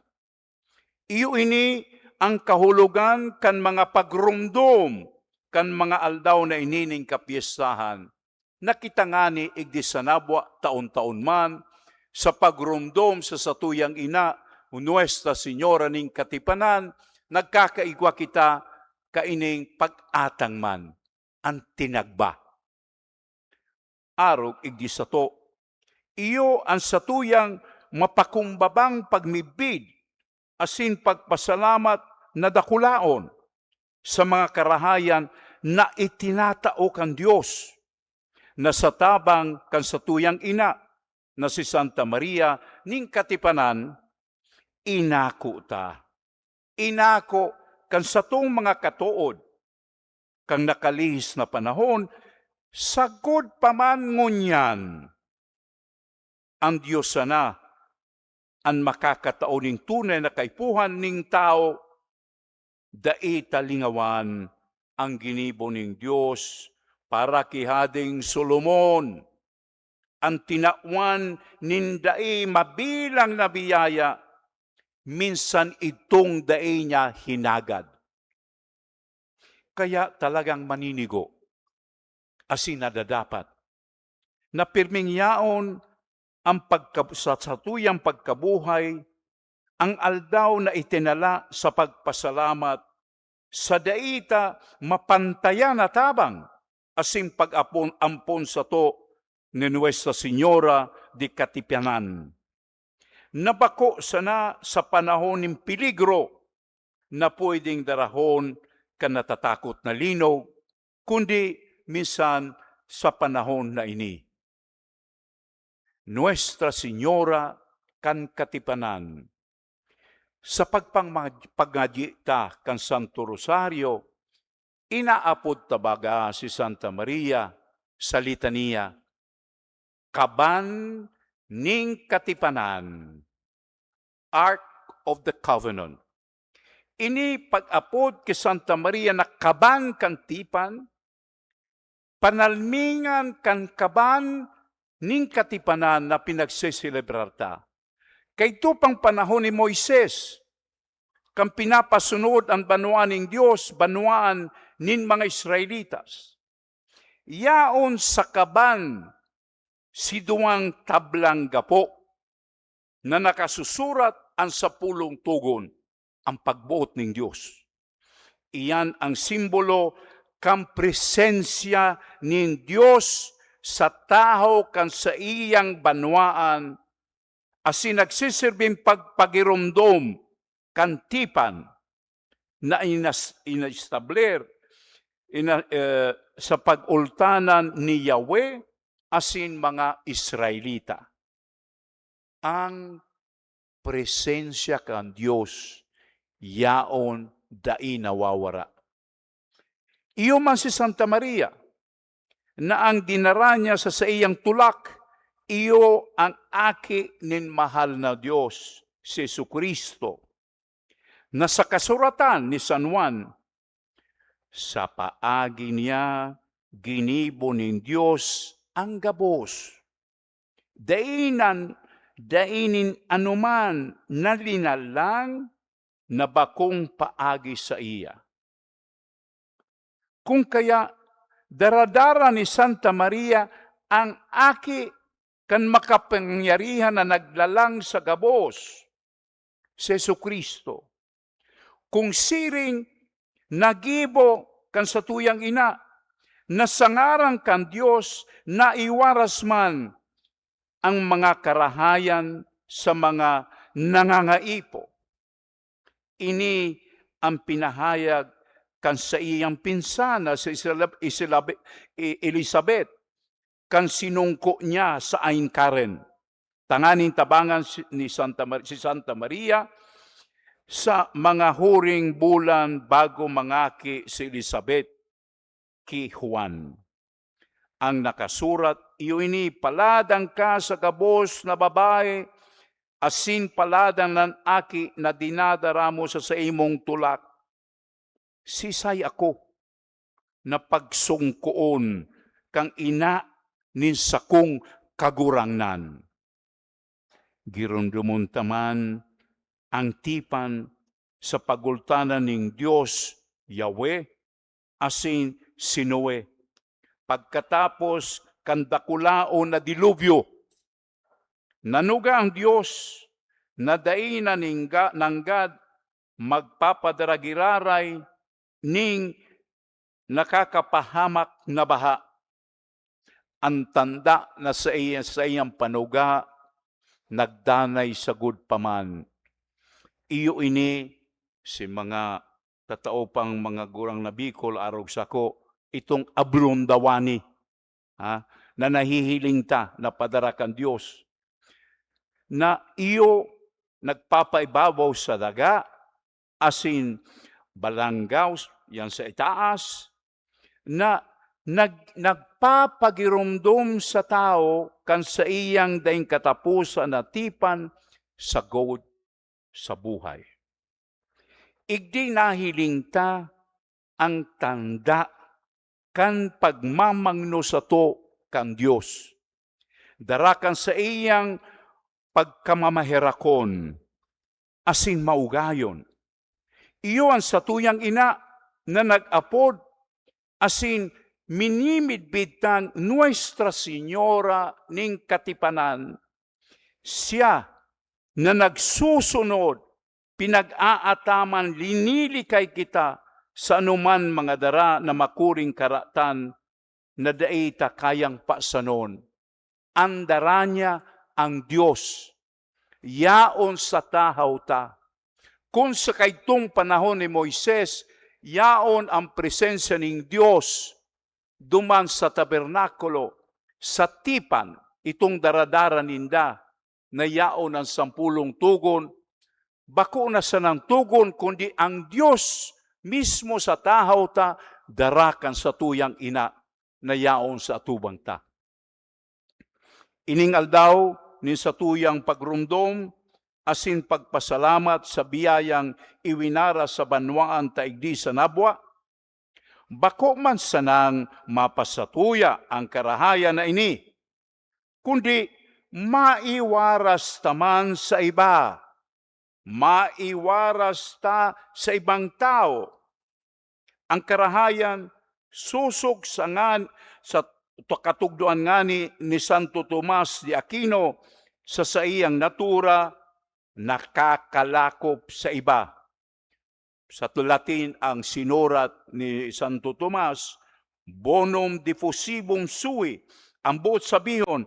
Iyo ini ang kahulogan kan mga pagromdom kan mga aldaw na ini nin kapyestahan, na kita ngani igdi sa nabwa taon-taon man, sa pagromdom sa satuyang ina, Nuestra Señora nin Katipanan, nagkakaigwa kita kaining pag-atang man, an tinagba. Arog igdi sato, iyo an satuyang mapakumbabang pagmidbid asin pagpasalamat na dakulaon sa mga karahayan na itinatao kan Dios, na sa tabang kan satuyang ina na si Santa Maria nin Katipanan, inako ta. Inako kan satong mga katood, kan nakalihis na panahon, sagkod pa man ngunyan, an Dios sana an makakatao nin tunay na kaipuhan nin tawo. Dai ta lingawan an ginibo nin Dios para ki Hadeng Solomon, an tinawan nin dai mabilang na biyaya, minsan idtong dai niya hinagad. Kaya talagang maninigo asin nadadapat na pirming yaon an pagka-, sa satuyang pagkabuhay, an aldaw na itinala sa pagpasalamat sa dai ta mapantayan na tabang asin pag-apon-, ampon sato ni Nuestra Señora de Katipanan, na bako sana sa panahon nin peligro na pwedeng darahon kan natatakot na linog, kundi minsan sa panahon na ini. Nuestra Señora kan Katipanan. Sa pagpangma-, pagngadi ta kan Santo Rosario, inaapod ta baga si Santa Maria sa litania, Kaban nin Katipanan, Ark of the Covenant. Ini pag-apod ki Santa Maria na kaban kan tipan, panalmingan kan kaban nin katipanan na pinagseselebrar ta. Kaidto pang panahon ni Moises, kan pinapasunod an banwaan nin Dios, banwaan nin mga Israelitas. Yaon sa kaban si duwang tablang gapo na nakasusurat an sapulong togon, an pagboot nin Dios. Iyan ang simbolo kan presensya nin Dios sa tahaw kan saiyang banwaan, asin nagsisirbing pagpagiromdom kan tipan na inas-, inestablir ina-, eh, sa pag-ultanan ni Yahweh asin mga Israelita. Ang presensya kan Dios yaon dai nawawara. Iyo man si Santa Maria, na ang dinara niya sa saiyang tulak, iyo ang Aki nin mahal na Dios, si Jesu-Cristo, na sa kasuratan ni San Juan, "Sa paagi niya ginibo nin Dios an gabos. Dai nan, dai nin anoman na linalang na bakong paagi saiya." Kung kaya, daradara ni Santa Maria ang Aki kan makapangyarihan na naglalang sa gabos, si Jesu-Cristo. Kung siring, nagibo kan satuyang ina, na sa ngaran kan Dios naiwaras man ang mga karahayan sa mga nangangaipo. Ini ang pinahayag kan saiyang pinsan na si Isela-, Iselabe-, I-, Elizabeth, kan sinungko niya sa ain Karen. Tanganing tabangan si, ni Santa Mar-, si Santa Maria sa mga huring bulan bago mangaki si Elizabeth ki Juan. Ang nakasurat, iyo ini, "Paladan ka sa gabos na babae, asin paladan an aki na dinadara mo sa saimong tulak." Sisay ako na pagsungkoon kan ina nin sakong Kagurangnan? Giromdomon ta man ang tipan sa pagultanan nin Dios, Yahweh, asin si Noe, pagkatapos kan dakulaon na dilubyo. Nanuga ang Dios na dai na ningga-, nanggad magpapadara giraray ning nakakapahamak na baha. An tanda na sa iya, saiyang panuga, nagdanay sagod pa man. Iyo ini si mga tatao pang mga gurang na Bicol, arog sako, itong ablondawani, ha, na nahihiling ta na padara kan Dios, na iyo nagpapaibabaw sa daga, asin balanggaw yan sa itaas, na nag-, nagpapagiromdom sa tawo kan saiyang daing kataposan na tipan sagkod sa buhay. Igdi nahiling ta ang tanda kan pagmamangno sato kan Dios, dara kan saiyang pagkamamaherakon asin maugayon. Iyo an satuyang ina na nag-apod asin minimidbid tang Nuestra Señora nin Katipanan. Siya na nagsusunod, pinag-aataman, linilikay kita sa anoman mga dara na makuring karatan na dai ta kayang pasanon. An dara niya, ang Dios. Yaon sa tahaw ta. Kun sa kaidtong panahon ni Moises, yaon ang presensya nin Dios duman sa tabernakulo, sa tipan, itong daradara ninda, na yaon an sampolong togon, bako na sanang togon, kundi ang Dios mismo sa tahaw ta, dara kan satuyang ina na yaon sa atubang ta. Ining aldaw nin satuyang pagromdom asin pagpasalamat sa biyayang iwinara sa banwaan ta igdi sa Nabua, bako man sanang mapasatuya ang karahayan na ini, kundi maiwaras ta man sa iba, maiwaras ta sa ibang tawo. Ang karahayan sosog sa ngan-, sa katugdoan ngani ni Santo Tomas de Aquino sa saiyang natura, nakakalakop sa iba. Sa Latin ang sinurat ni Santo Tomas, "Bonum diffusivum sui." Ang boot sabihon,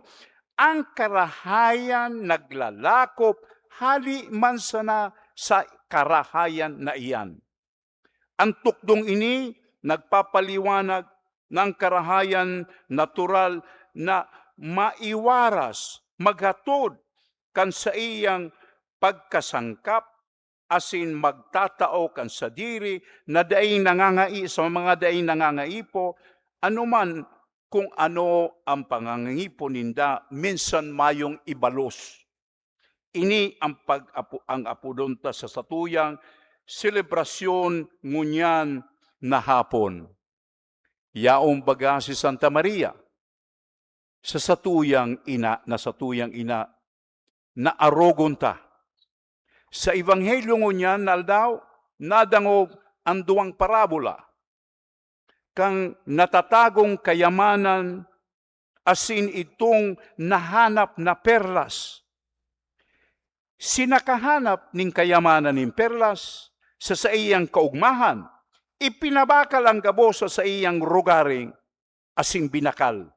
ang karahayan naglalakop hali man sana sa karahayan na iyan. Ang tukdong ini nagpapaliwanag na ang karahayan natural na maiwaras, maghatod kan saiyang pagkasangkap asin magtatao kan sadiri na daing nangangai-, sa mga daing nangangaipo, anoman kung ano ang pangangaipo ninda, minsan mayong ibalos. Ini ang pag-apo-, ang apodon ta sa satuyang selebrasyon ngunyan na hapon. Yaon baga si Santa Maria sa satuyang ina, na satuyang ina na arogon ta. Sa Ebanghelyo ngunyan na aldaw, nadangog an duwang parabola kan natatagong kayamanan asin idtong nahanap na perlas. Si nakahanap nin kayamanan nin perlas sa saiyang kaogmahan, ipinabakal an gabos sa saiyang rogaring asin binakal.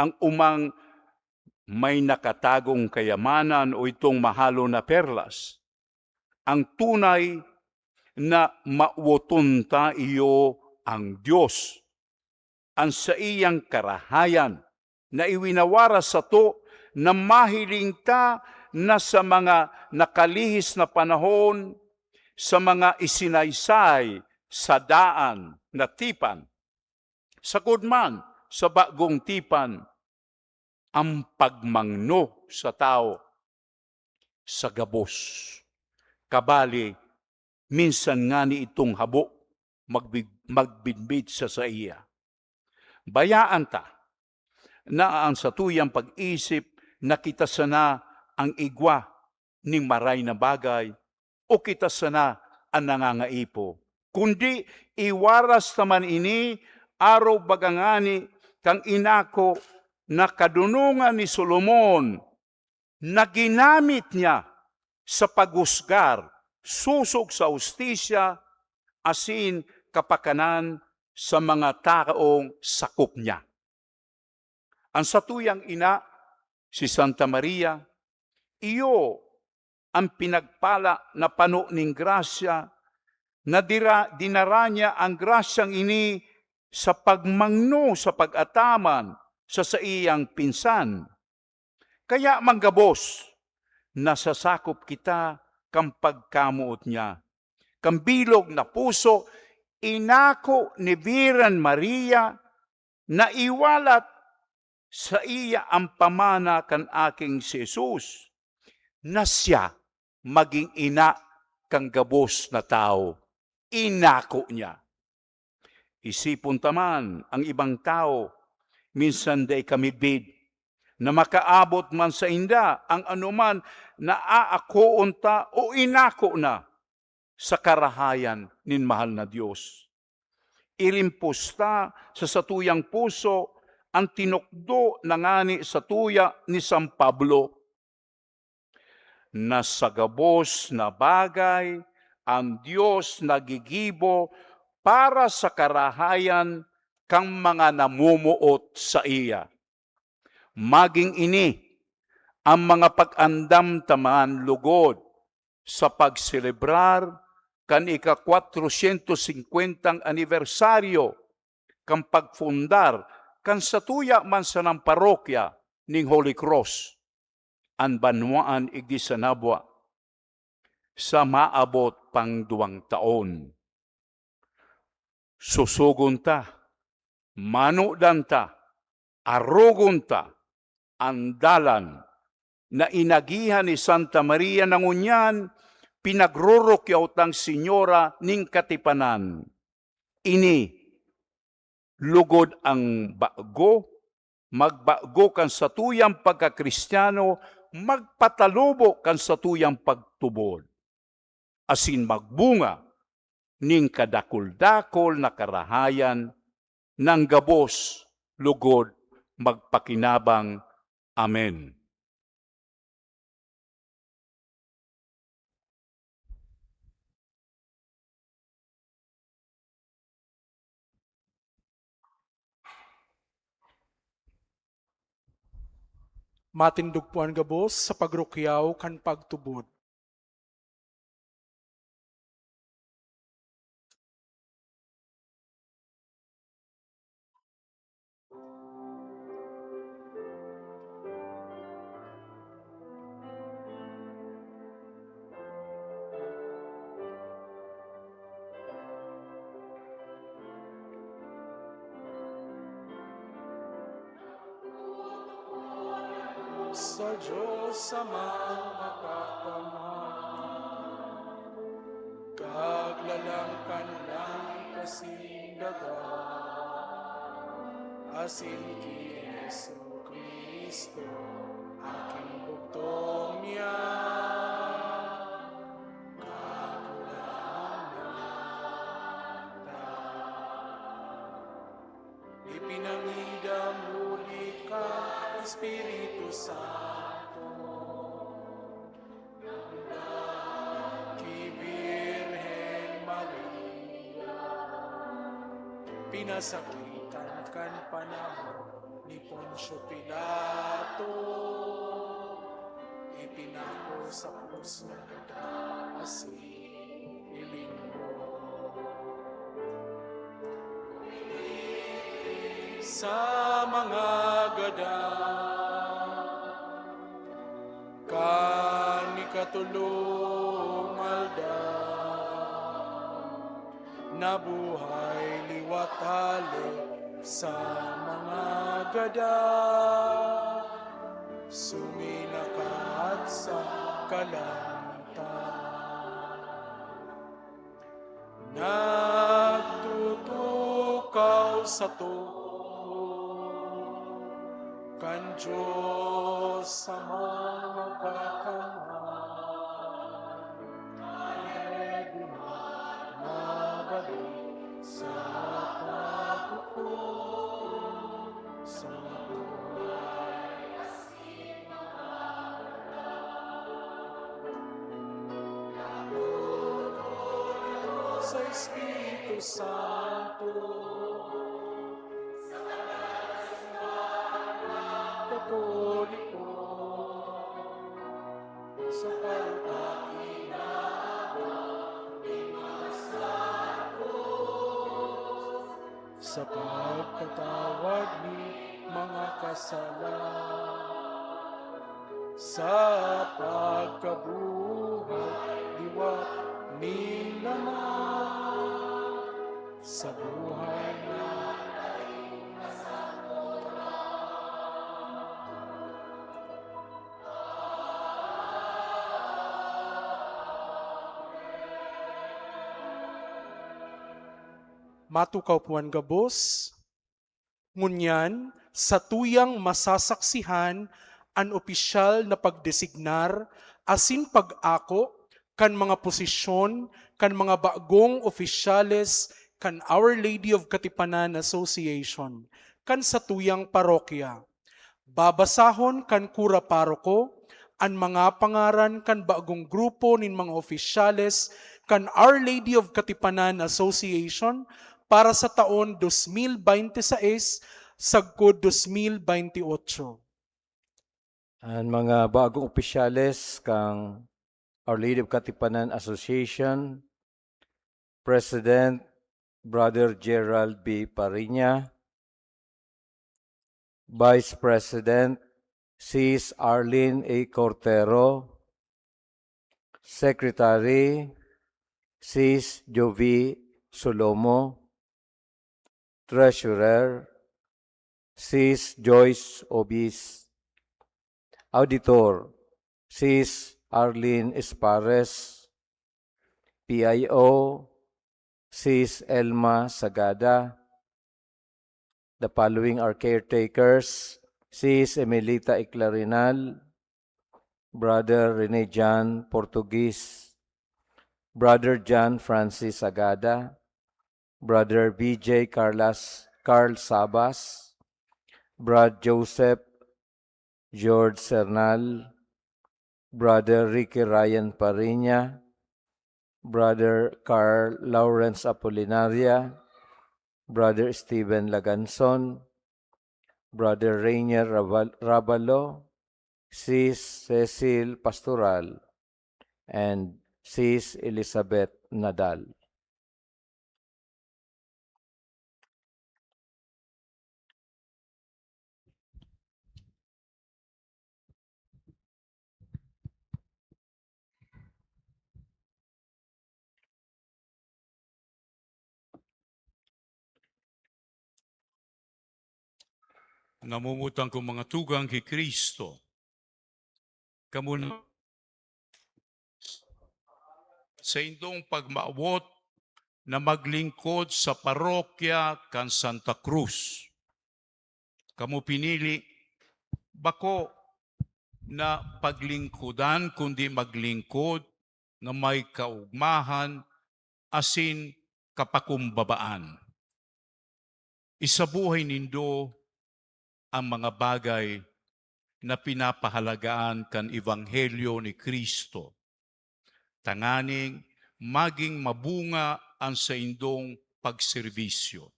Ang umang may nakatagong kayamanan o itong mahalon na perlas. Ang tunay na mawoton ta iyo ang Dios, an saiyang karahayan na iwinawaras sato na mahiling ta na sa mga nakalihis na panahon, sa mga isinaysay sa daan na tipan, sagkod man sa bagong tipan, ang pagmangno sa tawo sa gabos. Kabali, minsan ngani itong habo magbig-, magbidbid sa saiya. Bayaan ta na ang satuyang pag-isip na kita sana ang igwa ning maray na bagay o kita sana an nangangaipo, kundi iwaras ta man ini arog baga ngani kan inako na kadunongan ni Solomon, na ginamit niya sa paghusgar sosog sa hustisya asin kapakanan sa mga taong sakop niya. An satuyang ina, si Santa Maria, iyo an pinagpala na pano nin grasya, na dira-, dinara niya an grasyang ini sa pagmangno sa pag-ataman sa saiyang pinsan. Kaya man gabos, nasasakop kita kan pagkamoot niya. Kan bilog na puso, inako ni Virgen Maria na iwalat saiya an pamana kan aking si Jesus, na siya magin ina kan gabos na tawo. Inako niya. Isipon ta man an ibang tawo, minsan dai kamidbid na makaabot man sainda an anoman na aakoon ta o inako na sa karahayan nin mahal na Dios. Irimpos ta sa satuyang puso an tinukdo na ngani satuya ni San Pablo, na sa gabos na bagay an Dios naggigibo para sa karahayan kan mga namomoot saiya. Maging ini an mga pag-andam ta man lugod sa pagselebrar kan ika-kwatrosyentos singkwentang anibersaryo kan pagpundar kan satuya man sanang parokya ning Holy Cross, an banwaan igdi sa Nabua, sa maabot pang duwang taon. Sosogon ta, manodan ta, arogon ta an dalan na inagihan ni Santa Maria na ngunyan pinagrurukyaw tang Senyora nin Katipanan. Ini, lugod ang bago, magbago kan satuyang pagkakristiyano, magpatalubo kan satuyang pagtubod, asin magbunga nin kadakul-dakul na karahayan nang gabos lugod magpakinabang. Amen. Matindog po an gabos sa pagrukyaw kan pagtubod. Sa Diyos Amang Makakamhan, kaglalang kan langit asin daga, asin ki Jesu-Cristo, aking bugtong niya. Kaglalang na ta. Ipinangidam huli kan Espiritu Santo ki Birhen Maria. Pinasakitan kan panahon ni Poncio Pilato, ipinako sa krus na gadan asin ilingon sa mga gadan. Kan ikatolong aldaw, nabuhay liwat hale sa mga gadan, suminakat sa kalangitan. Nagtutukaw sato kan Dios sa mga kakamay. Mabalik sa paghukom sa mga sa Espiritu Santo, Katoliko, sa pagkakinaba ni mga santos, sa pagpatawad ni mga kasalan, sa pagkabuhay liwat nin laman, sa buhay na Matukaw po an gabos. Ngunyan, satuyang masasaksihan an opisyal na pagdesignar asin pag-ako kan mga posisyon kan mga bagong opisyales kan Our Lady of Katipanan Association kan satuyang parokya. Babasahon kan kura paroko an mga pangaran kan bagong grupo nin mga opisyales kan Our Lady of Katipanan Association para sa taon dos mil bente sais sagkod dos mil bente otso. An mga bagong opisyales kan Our Lady of Katipanan Association, President Brother Gerald B. Pariña, Vice President Sis Arlene A. Cortero, Secretary Sis Jovi Solomo, Treasurer Sis Joyce Obis, Auditor Sis Arlene Espares, P I O Sis Elma Sagada. The following are caretakers: Sis Emelita Iclarinal, Brother Rene John Portuguese, Brother John Francis Sagada, Brother B J Carlas, Carl Sabas, Brad Joseph George Sernal, Brother Ricky Ryan Pariña, Brother Carl Lawrence Apolinaria, Brother Steven Laganzon, Brother Rainier Raval-, Ravalo, Sis Cecil Pastoral, and Sis Elizabeth Nadal. Namumutan kong mga tugang ki Cristo, kamo na saindong pagmawot na maglingkod sa parokya kan Santa Cruz. Kamo pinili, bako na paglingkodan, kundi maglingkod na may kaogmahan asin kapakumbabaan. Isabuhay nindo an mga bagay na pinapahalagaan kan Ebanghelyo ni Cristo, tanganing magin mabunga an saindong pagserbisyo.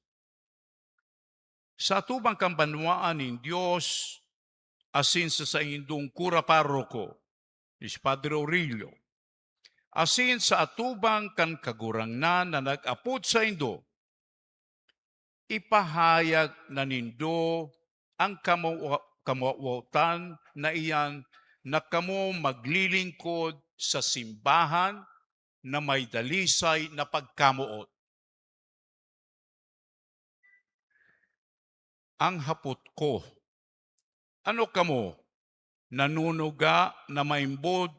Sa atubang kan banwaan nin Dios asin sa saindong kura paroko, ni si Padre Aurelio, asin sa atubang kan Kagurangnan na nag-apod saindo, ipahayag na nindo an kamawa-, kamawotan na iyan na kamo maglilingkod sa simbahan na may dalisay na pagkamoot. Ang hapot ko, ano kamo, nanunuga na maimbod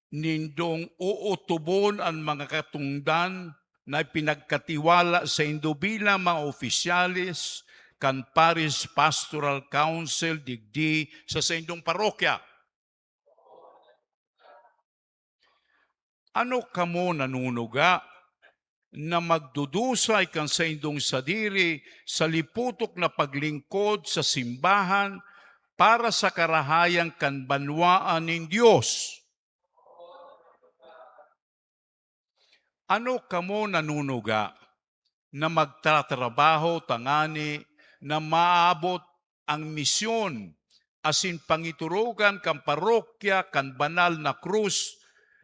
nindong ootobon an mga katongdan na ipinagkatiwala saindo bilang mga opisyales kan Parish Pastoral Council digdi sa saindong parokya? Ano kamo nanunuga na magdudusay kan saindong sadiri sa liputok na paglingkod sa simbahan para sa karahayan kan banwaan nin Dios? Ano kamo nanunuga na magtatrabaho tangani na maabot ang misyon asin pangiturugan kan parokya kan Banal na Krus,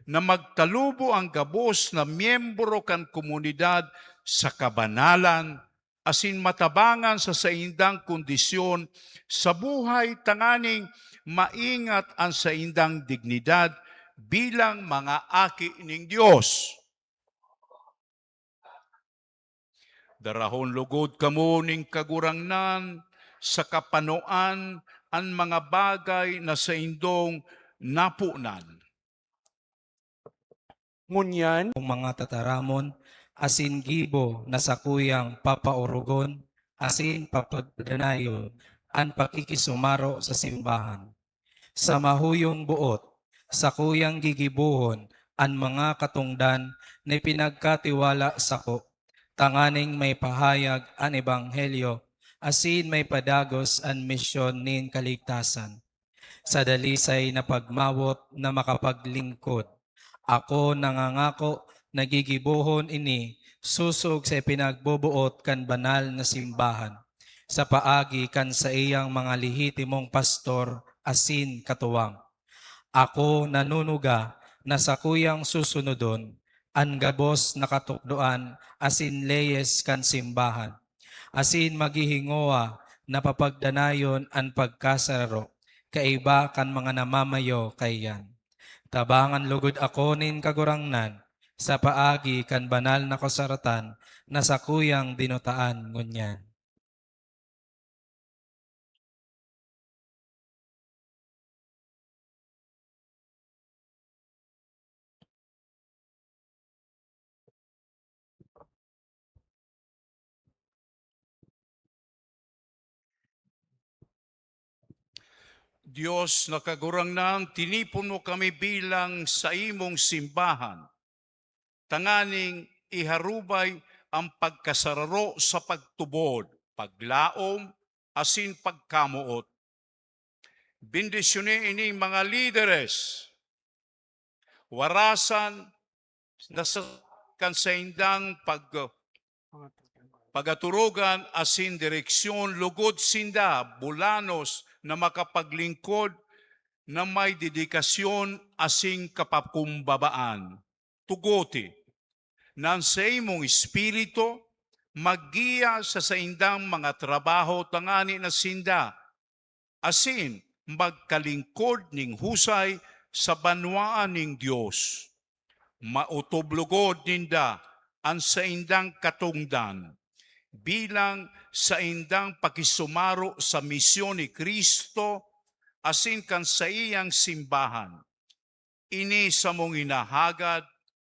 na magkalubo an gabos na miyembro kan komunidad sa kabanalan asin matabangan sa saindang kondisyon sa buhay, tanganing maingat an saindang dignidad bilang mga aki nin Dios. Darahon logod kamo nin Kagurangnan sa kapanoan an mga bagay na saindong naponan. Ngunyan, mga tataramon asin gibo na sakuyang papaorogon asin papagdanayon an pakikisumaro sa simbahan. Sa mahuyong boot, sakuyang gigibohon an mga katongdan na ipinagkatiwala sako, tanganing maipahayag an ebanghelyo asin maipadagos an misyon nin kaligtasan. Sa dalisay na pagmawot na makapaglingkod, ako nangangako na gigibohon ini sosog sa ipinagboboot kan banal na simbahan, sa paagi kan saiyang mga lehitimong pastor asin katuwang. Ako nanunuga na sakuyang susunodon an gabos na katukdoan asin leyes kan simbahan, asin maghihingowa na papagdanayon an pagkasararo kaiba kan mga namamayo kaiyan. Tabangan logod ako nin Kagurangnan sa paagi kan banal na kasuratan na sakuyang dinutaan ngunyan. Dios na Kagurangnan, tinipon mo kami bilang saimong simbahan, tanganing iharubay an pagkasararo sa pagtubod, paglaom, asin pagkamoot. Bendisyoni ining mga lideres, warasan na sa kan saindang pag-, pagaturugan asin direksyon, logod sinda bulanos na makapaglingkod na may dedikasyon asin kapakumbabaan. Tuguti na an saimong Espiritu maggiya sa saindang mga trabaho tangani na sinda asin magkalingkod nin husay sa banwaan nin Dios. Maotob logod ninda an saindang katongdan bilang saindang pakisumaro sa misyon ni Cristo asin kan saiyang simbahan. Ini samong hinahagad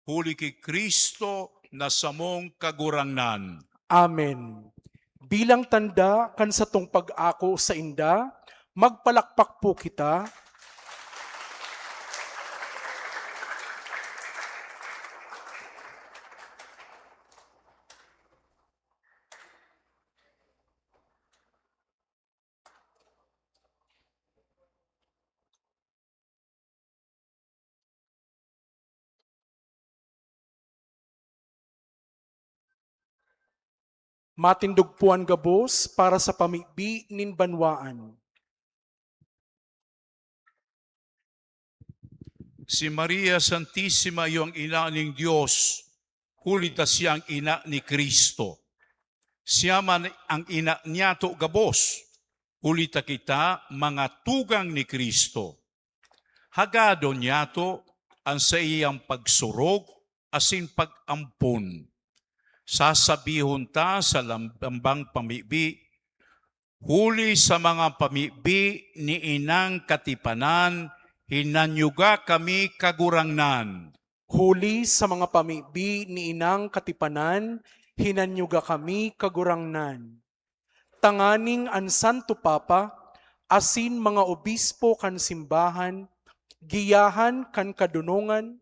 huli ki Cristo na samong Kagurangnan. Amen. Bilang tanda kan satong pag-ako sainda, magpalakpak po kita. Matindog po an gabos para sa pamibi nin banwaan. Si Maria Santisima iyo an ina nin Dios, huli ta siya an ina ni Cristo. Siya man an ina niyato gabos, huli ta kita mga tugang ni Cristo. Hagadon niyato an saiyang pagsurog asin pag-ampon. Sasabihon ta sa lambang pamibi, "Huli sa mga pamibi ni Inang Katipanan, hinanyuga kami, Kagurangnan." Huli sa mga pamibi ni Inang Katipanan, hinanyuga kami, Kagurangnan. Tanganing an Santo Papa asin mga obispo kan simbahan, giyahan kan kadonongan,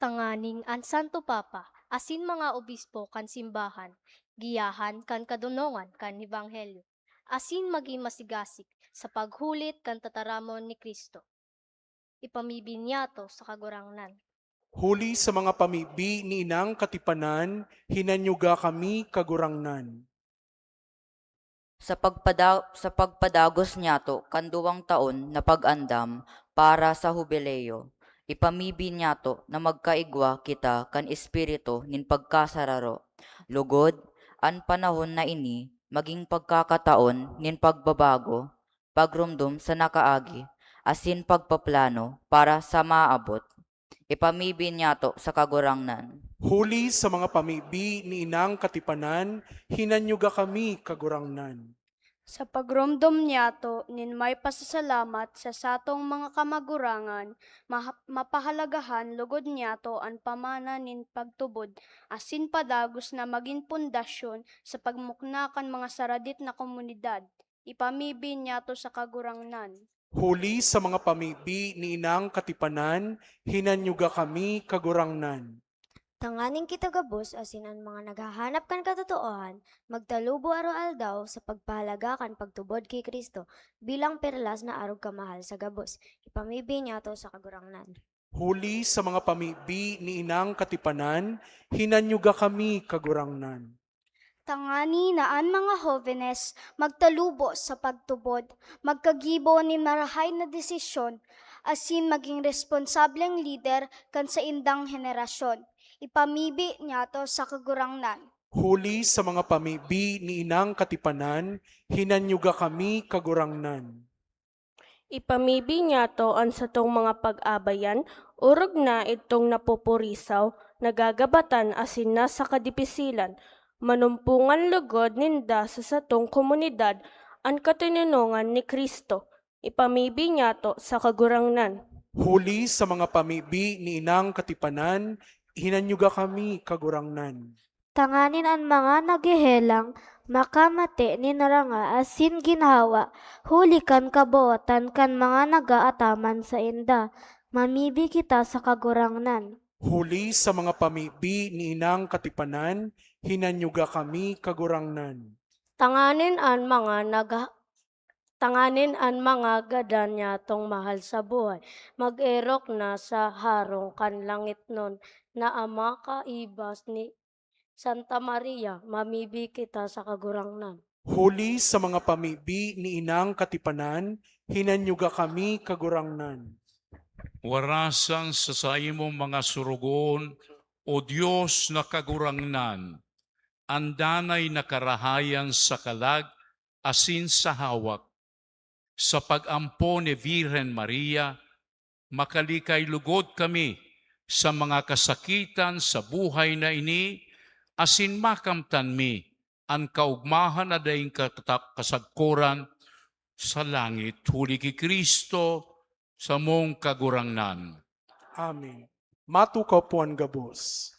Tanganing an Santo Papa asin mga obispo kan simbahan, giyahan kan kadonongan kan ebanghelyo, asin magin masigasig sa paghulit kan tataramon ni Cristo. Ipamibi niyato sa Kagurangnan. Huli sa mga pamibi ni Inang Katipanan, hinanyuga kami, Kagurangnan. Sa pagpada-, sa pagpadagos niyato kan duwang taon na pag-andam para sa Hubileo, ipamibi niyato na magkaigwa kita kan espiritu nin pagkasararo. Logod, an panahon na ini magin pagkakataon nin pagbabago, pagromdom sa nakaagi, asin pagpaplano para sa maabot. Ipamibi niyato sa Kagurangnan. Huli sa mga pamibi ni Inang Katipanan, hinanyuga kami, Kagurangnan. Sa pagromdom niyato nin may pasasalamat sa satong mga kamagurangan, maha-, mapahalagahan logod niyato an pamana nin pagtubod asin padagos na magin pundasyon sa pagmukna kan mga saradit na komunidad. Ipamibi niyato sa Kagurangnan. Huli sa mga pamibi ni Inang Katipanan, hinanyuga kami, Kagurangnan. Tanganing kita gabos asin an mga naghahanap kan katotoohan, magtalubo aroaldaw sa pagpahalaga kan pagtubod ki Cristo bilang perlas na arog kamahal sa gabos. Ipamibi niyato sa Kagurangnan. Huli sa mga pamibi ni Inang Katipanan, hinanyuga kami, Kagurangnan. Tanganing an mga hobenes magtalubo sa pagtubod, magkagibo nin marahay na desisyon, asin magin responsableng lider kan saindang henerasyon. Ipamibi niyato sa Kagurangnan. Huli sa mga pamibi ni Inang Katipanan, hinanyuga kami, Kagurangnan. Ipamibi niyato an satong mga pag-abayan, orog na idtong napupurisaw, nagagabatan asin nasa kadipisilan. Manumpongan logod ninda sa satong komunidad an katoninongan ni Cristo. Ipamibi niyato sa Kagurangnan. Huli sa mga pamibi ni Inang Katipanan, hinanyuga kami, Kagurangnan. Tanganing an mga naghehelang makamate nin ranga asin ginhawa huli kan kabotan kan mga nag-aataman sainda. Mamibi kita sa Kagurangnan. Huli sa mga pamibi ni Inang Katipanan, hinanyuga kami, Kagurangnan. Tanganing an mga nag-, tanganing an mga gadan niyatong mahal sa buhay, mag-erok na sa harong kan langitnon na Ama kaibas ni Santa Maria, mamibi kita sa Kagurangnan. Huli sa mga pamibi ni Inang Katipanan, hinanyuga kami, Kagurangnan. Warasan sa saimong mga sorogoon, O Dios na Kagurangnan, an danay na karahayan sa kalag asin sa hawak. Sa pag-ampon ni Virgen Maria, makalikay lugod kami sa mga kasakitan sa buhay na ini, asin makamtan mi an kaogmahan na daing katata-, kasagkoran sa langit, huli ki Cristo, samong Kagurangnan. Amen. Matukaw po an gabos.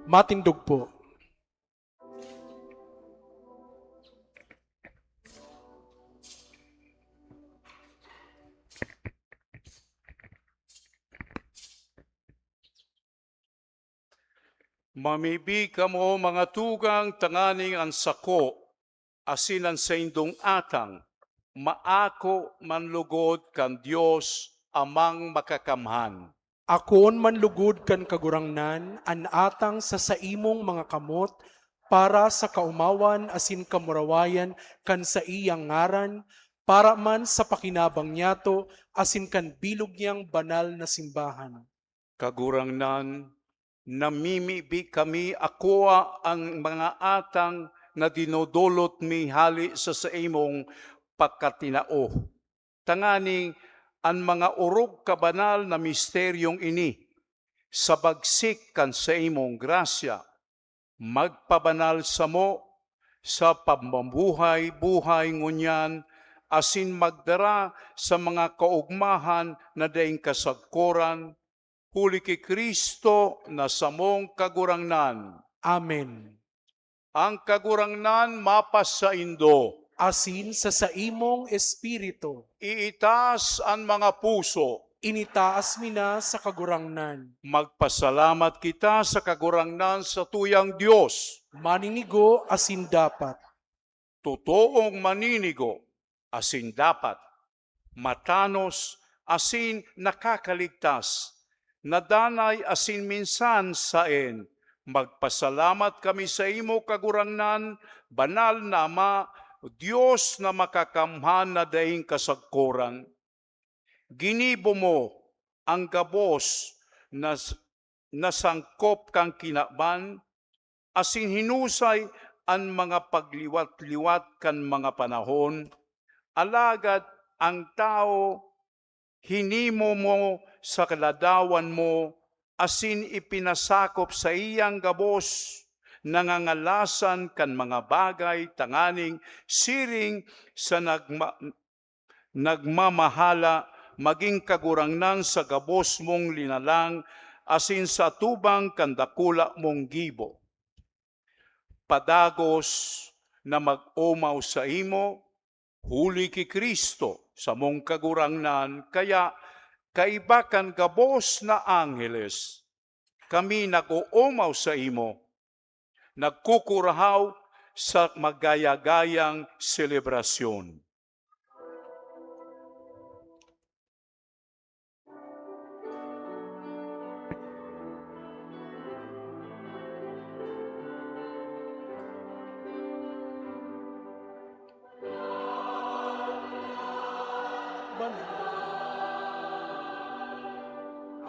Matindog po. Mamibi kamo, mga tugang, tanganing an sako asin an saindong atang maako man lugod kan Dios Amang Makakamhan. Akoon man lugod kan Kagurangnan an atang sa saimong mga kamot para sa kaomawan asin kamurawayan kan saiyang ngaran, para man sa pakinabang niyato asin kan bilog niyang banal na simbahan. Kagurangnan, namimibi kami, akoa an mga atang na dinodolot mi hale sa saimong pagkatinao, tanganing an mga orog kabanal na misteryong ini, sa bagsik kan saimong grasya, magpabanal samo sa pambuhay-buhay ngunyan asin magdara sa mga kaogmahan na daing kasagkoran, huli ki Cristo na samong Kagurangnan. Amen. Ang Kagurangnan mapasaindo. Asin sa saimong espiritu. Iitaas an mga puso. Initaas mi na sa Kagurangnan. Magpasalamat kita sa Kagurangnan, sa tuyang Dios. Maninigo asin dapat. Totoong maninigo asin dapat, matanos asin nakakaligtas, na danay asin minsan saen. Magpasalamat kami saimo, Kagurangnan, Banal na Ama, Dios na makakamhan na daing kasagkoran. Ginibo mo an gabos na s-, na sangkop kan kinaban, asin hinusay an mga pagliwat-liwat kan mga panahon. Alagad an tawo hinimo mo sa kaladawan mo, asin ipinasakop saiyang gabos, nangangalasan kan mga bagay tanganing siring sa nagma-, nagmamahala, magin kagurangnan sa gabos mong linalang asin sa atubang kan dakula mong gibo. Padagos na mag-omaw saimo, huli ki Cristo, samong Kagurangnan, kaya kaiba kan gabos na angheles, kami nag-oomaw saimo, nagkukurahaw sa magaya-gayang selebrasyon.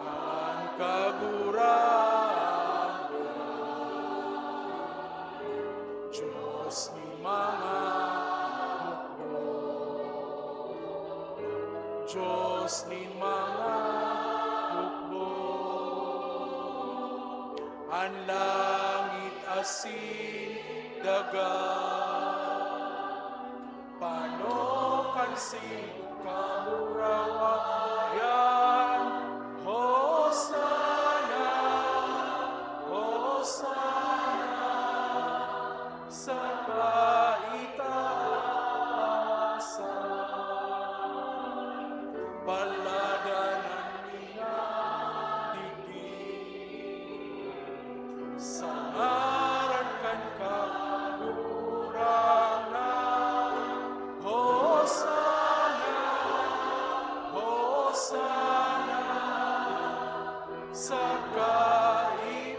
An Kagurangnan, Dios nin mga hukbo, Dios nin mga hukbo, an langit asin daga. Pano kan saimong kamurawayan, Hosana, Hosana sa kaitaasan. Paladan an mga digdi sa ngaran kan Kagurangnan. Hosana, Hosana sa kaitaasan.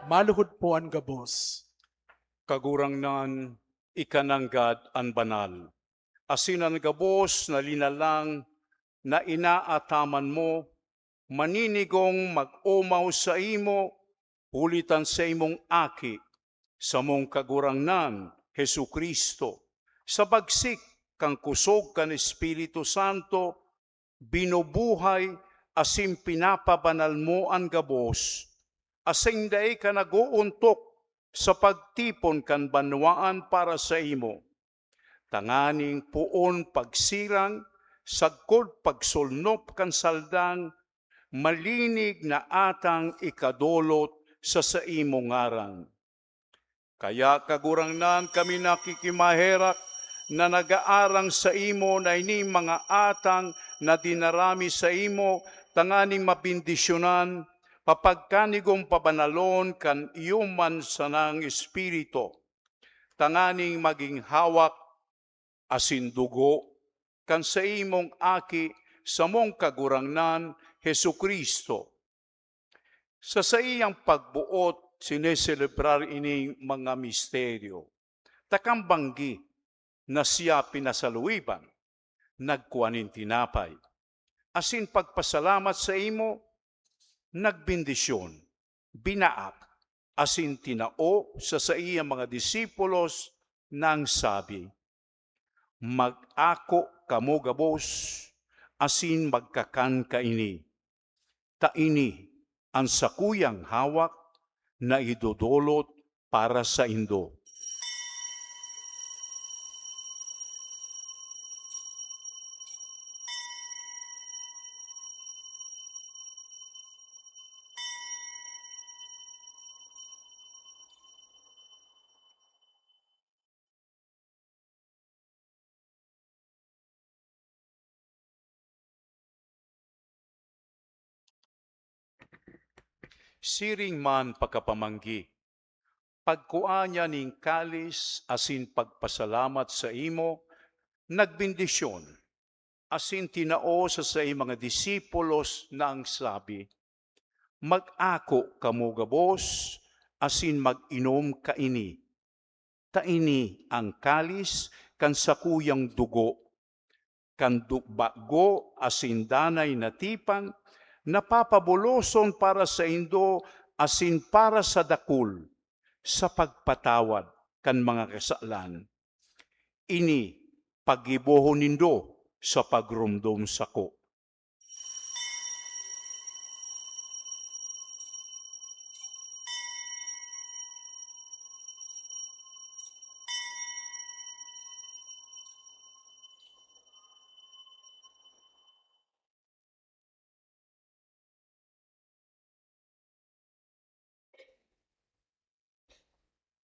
Maluhod po an gabos. Kagurangnan, ika nanggad an banal. Asin an gabos na linalang na inaataman mo, maninigong mag-omaw saimo huli ta an saimong Aki, samong Kagurangnan, Jesu-Cristo, sa bagsik kan kusog kan Espiritu Santo, binubuhay asin pinapabanal mo an gabos, asin dai ka nag-oontok sa pagtipon kan banwaan para saimo, tanganing poon pagsirang, sagkod pagsolnop kan saldang, malinig na atang ikadolot sa saimong ngaran. Kaya, Kagurangnan, kami nakikimaherak na nag-aarang saimo na ining mga atang na dinara mi saimo tanganing mabendisyonan, papagkanigong pabanalon kan iyo man sanang Espiritu, tanganing magin hawak asin dugo kan saimong Aki, samong Kagurangnan, Jesu-Cristo. Sa saiyang pagboot, sineselebrar ining mga misteryo. Ta kan banggi na siya pinasaluiban, nagkua nin tinapay, asin pagpasalamat saimo, nagbendisyon, binaak, asin tinao sa saiyang mga disipulos nang sabi, "Mag-ako kamo gabos, asin magkakan kaini. Ta ini an sakuyang hawak na idodolot para saindo." Siring man pakapamanggi, pagkua niya nin kalis asin pagpasalamat saimo, nagbendisyon, asin tinao sa saiyang mga disipulos na ang sabi, "Mag-ako kamo gabos asin mag-inom kaini. Ta ini an kalis kan sakuyang dugo, kan du-, bago asin danay na tipan, na papabuloson para saindo asin para sa dakul, sa pagpatawad kan mga kasalan. Ini paggibohon nindo sa pagromdom sako."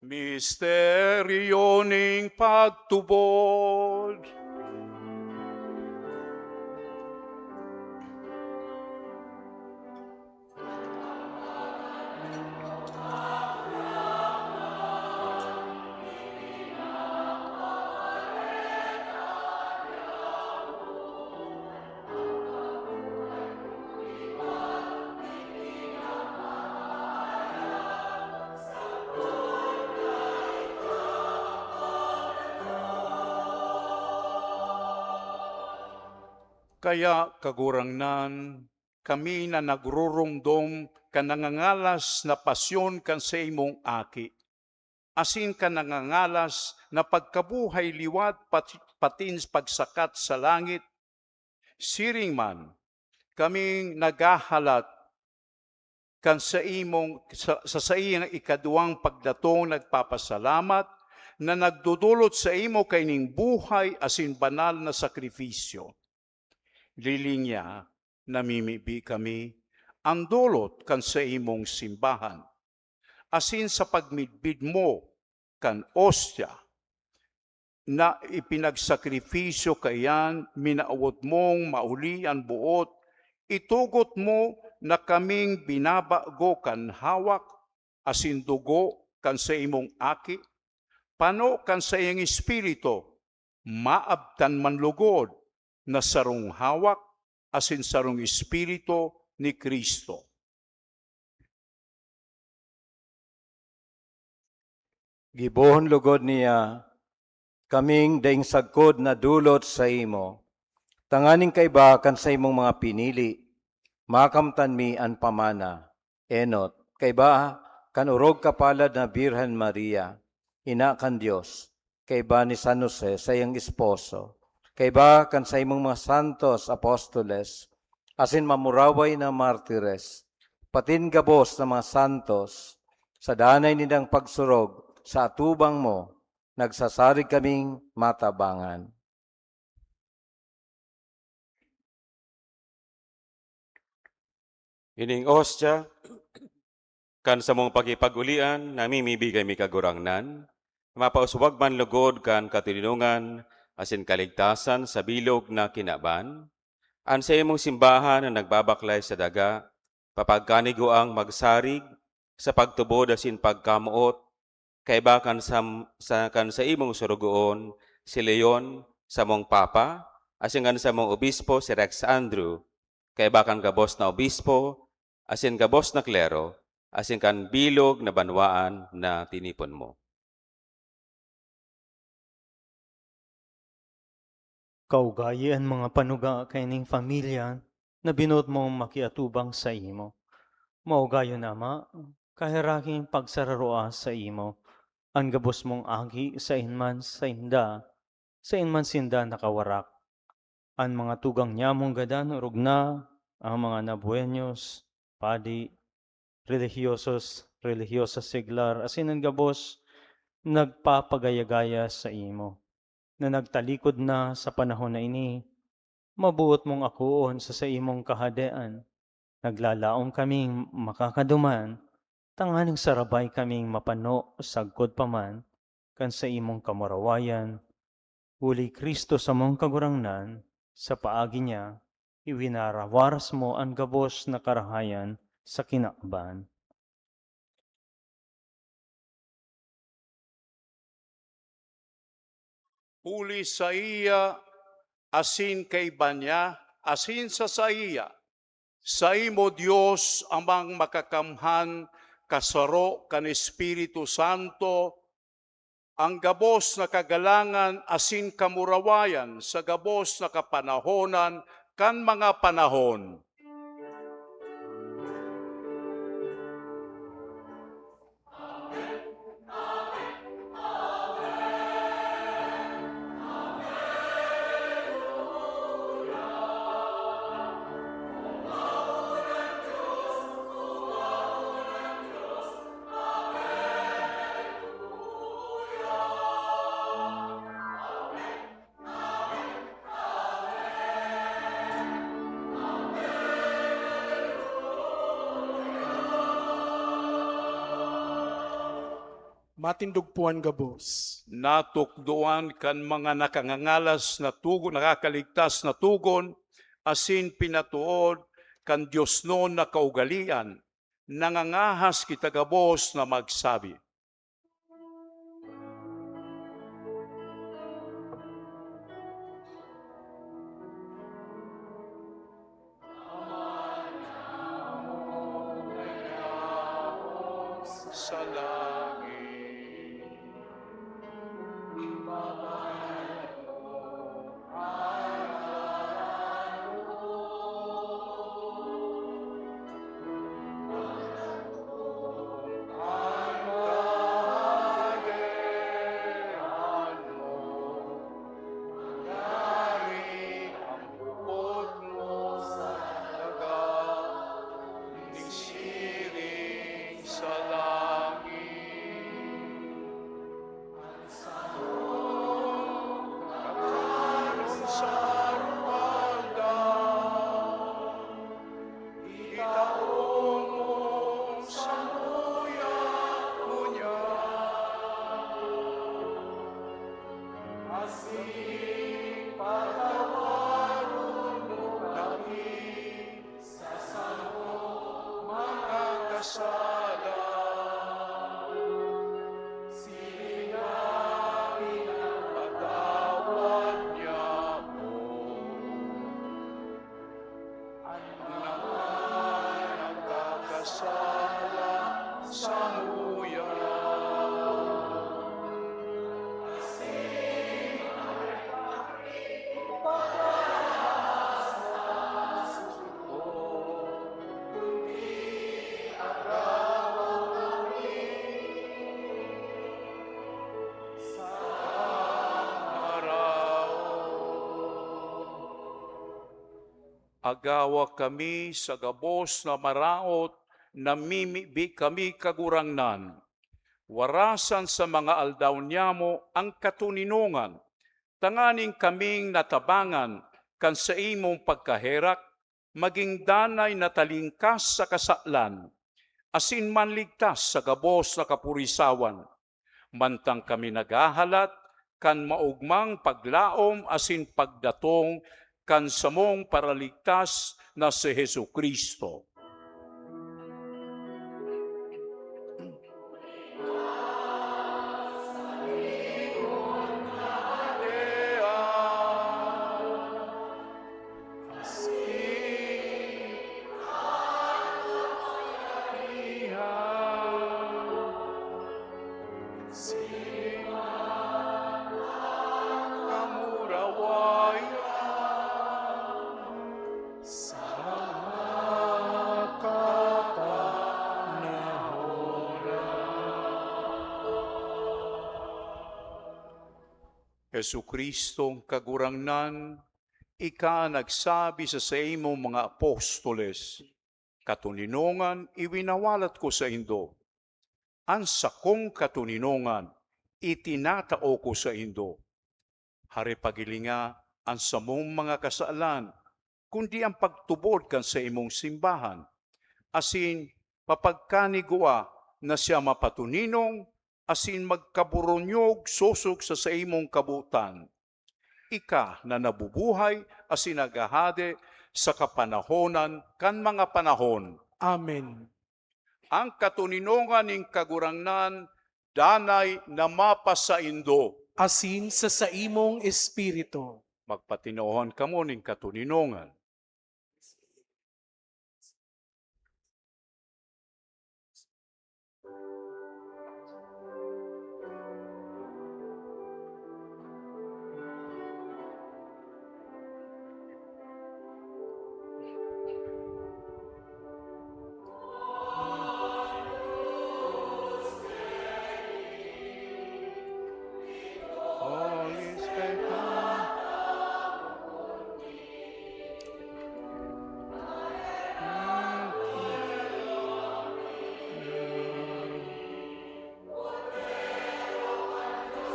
Misteryo ning pagtubod. Kaya, Kagurangnan, kami na nagruromdom kan nangangalas na pasyon kan saimong Aki, asin kan nangangalas na pagkabuhay liwat pat-, patin pagsakat sa langit, siring man, kaming naghahalat kan saimong, sa, sa saiyang ikaduwang pagdatong nagpapasalamat na nagdodolot saimo kaining buhay asin banal na sakrifisyo. Liling niya, namimibi kami, ang dolot kan saimong simbahan, asin sa pagmidbid mo kan ostya na ipinagsakripisyo kaiyan, minawot mong mauli an boot, itugot mo na kaming binabago kan hawak asin dugo kan saimong Aki, pano kan saiyang Espiritu, maabtan man lugod na sarong hawak asin sarong Espiritu ni Cristo. Gibohon logod niya kaming daing sagkod na dulot saimo, tanganing kaiba kan saimong mga pinili, makamtan mi an pamana, enot, kaiba kan orog kapalad na Birhen Maria, Ina kan Dios, kaiba ni San Jose, saiyang esposo, kaiba kan saimong mga santos apostoles, asin mamuraway na martires, patin gabos na mga santos, sa danay nindang pagsurog sa atubang mo, nagsasarig kaming matabangan. Ining ostya, kan samong pakipag-ulian, namimibi kami, Kagurangnan, mapauswag man lugod kan katoninongan asin kaligtasan sa bilog na kinaban, an saimong simbahan na nagbabaklay sa daga, papagkaniguang magsarig sa pagtubod asin pagkamoot, kaiba kan sam-, sa, kan saimong sorogoon, si Leon, samong Papa, asin kan samong Obispo, si Rex Andrew, kaiba kan gabos na obispo, asin gabos na klero, asin kan bilog na banwaan na tinipon mo. Kaugayi an mga panuga kaining pamilya na binoot mong makiatubang saimo. Maugayon, Ama, kaheraking pagsararoa saimo an gabos mong Aki saen man sainda, saen man sinda nakawarak. An mga tugang nyamong gadan orog na, an mga nabuenyos, padi, relihiyosos, relihiyosa seglar, asin an gabos nagpapagaya-gaya saimo, na nagtalikod na sa panahon na ini, maboot mong akoon sa saimong Kahadean. Naglalaom kaming makakaduman, tanganing sarabay kaming mapano sagkod pa man kan saimong kamurawayan, huli Cristo samong Kagurangnan, sa paagi niya, iwinarawaras mo an gabos na karahayan sa kinaban. Huli saiya, asin kaiba niya, asin sa saiya, saimo, Dios Amang Makakamhan, kasaro kan Espiritu Santo, an gabos na kagalangan asin kamurawayan sa gabos na kapanahonan kan mga panahon. Matindog po an gabos. Natukdoan kan mga nakangangalas na tugon, nakakaligtas na tugon, asin pinatood kan diosnon na kaugalean, nangangahas kita gabos na magsabi, sa langit. Sa samong mga kasala, siring na pinapatawad niya mo an mga nagkakasala samuya. Agawa kami sa gabos na maraot, namimibi kami, Kagurangnan. Warasan sa mga aldaw niyamo ang katoninongan, tanganing kaming natabangan kan saimong pagkaherak, magin danay na talingkas sa kasalan, asin manligtas sa gabos na kapurisawan. Mantang kami naghahalat kan maogmang paglaom asin pagdatong kan samong Paraligtas na si Jesu-Cristo. Jesu-Cristong Kagurangnan, ika an nagsabi sa saimong mga apostoles, "Katoninongan iwinawalat ko saindo, an sakong katoninongan itinatao ko saindo." Hare pagilinga an samong mga kasalan, kundi an pagtubod kan saimong simbahan, asin papagkanigua na siya mapatoninong asin magkaboronyog sosog sa saimong kabotan. Ika na nabubuhay asin naghahade sa kapanahonan kan mga panahon. Amen. Ang katoninongan nin Kagurangnan danay na mapasaindo. Asin sa saimong espiritu. Magpatinohan kamo nin katoninongan.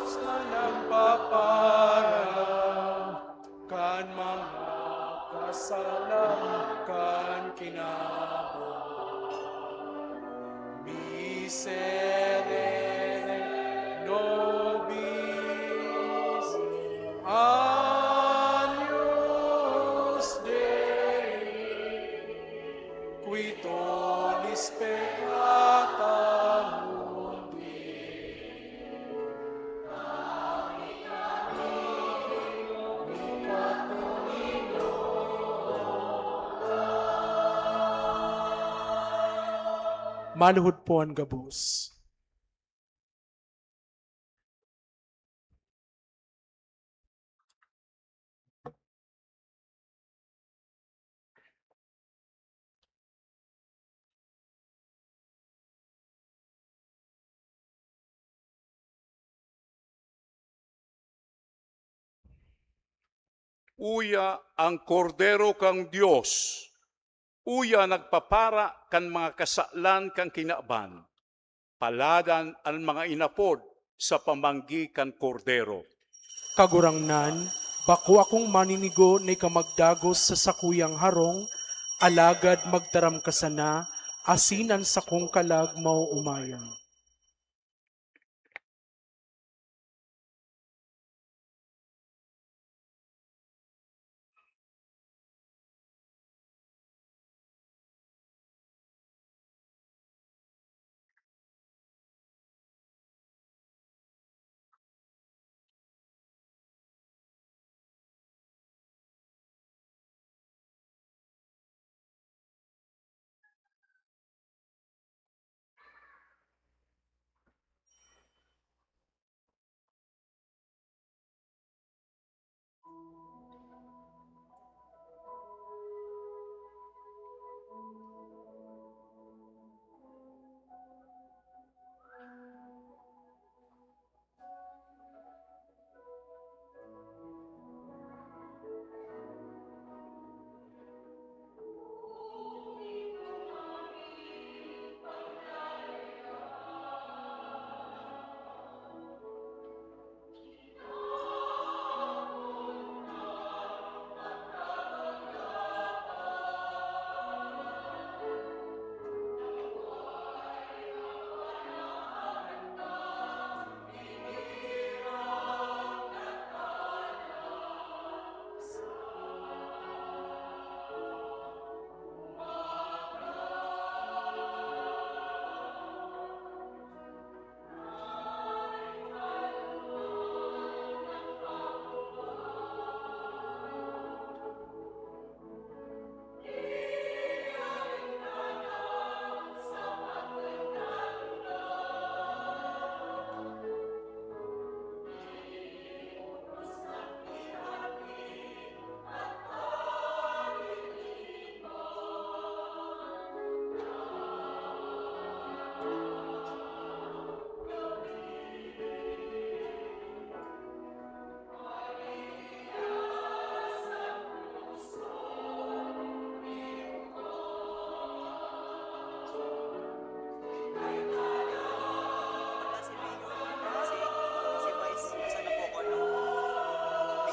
Sa nagpapara kan mga kasalan kan kinaban. Miserere nobis, Agnus Dei, qui tollis peccata mundi. Maluhod po an gabos. Uya an Kordero kan Dios, uya nagpapara kan mga kasalan kan kinaban. Paladan an mga inapod sa pamanggi kan Kordero. Kagurangnan, bako akong maninigo na ika magdagos sa sakuyang harong, alagad magtaram ka sana, asin an sakong kalag maoomayan.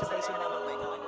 Sa isunod na may kawan.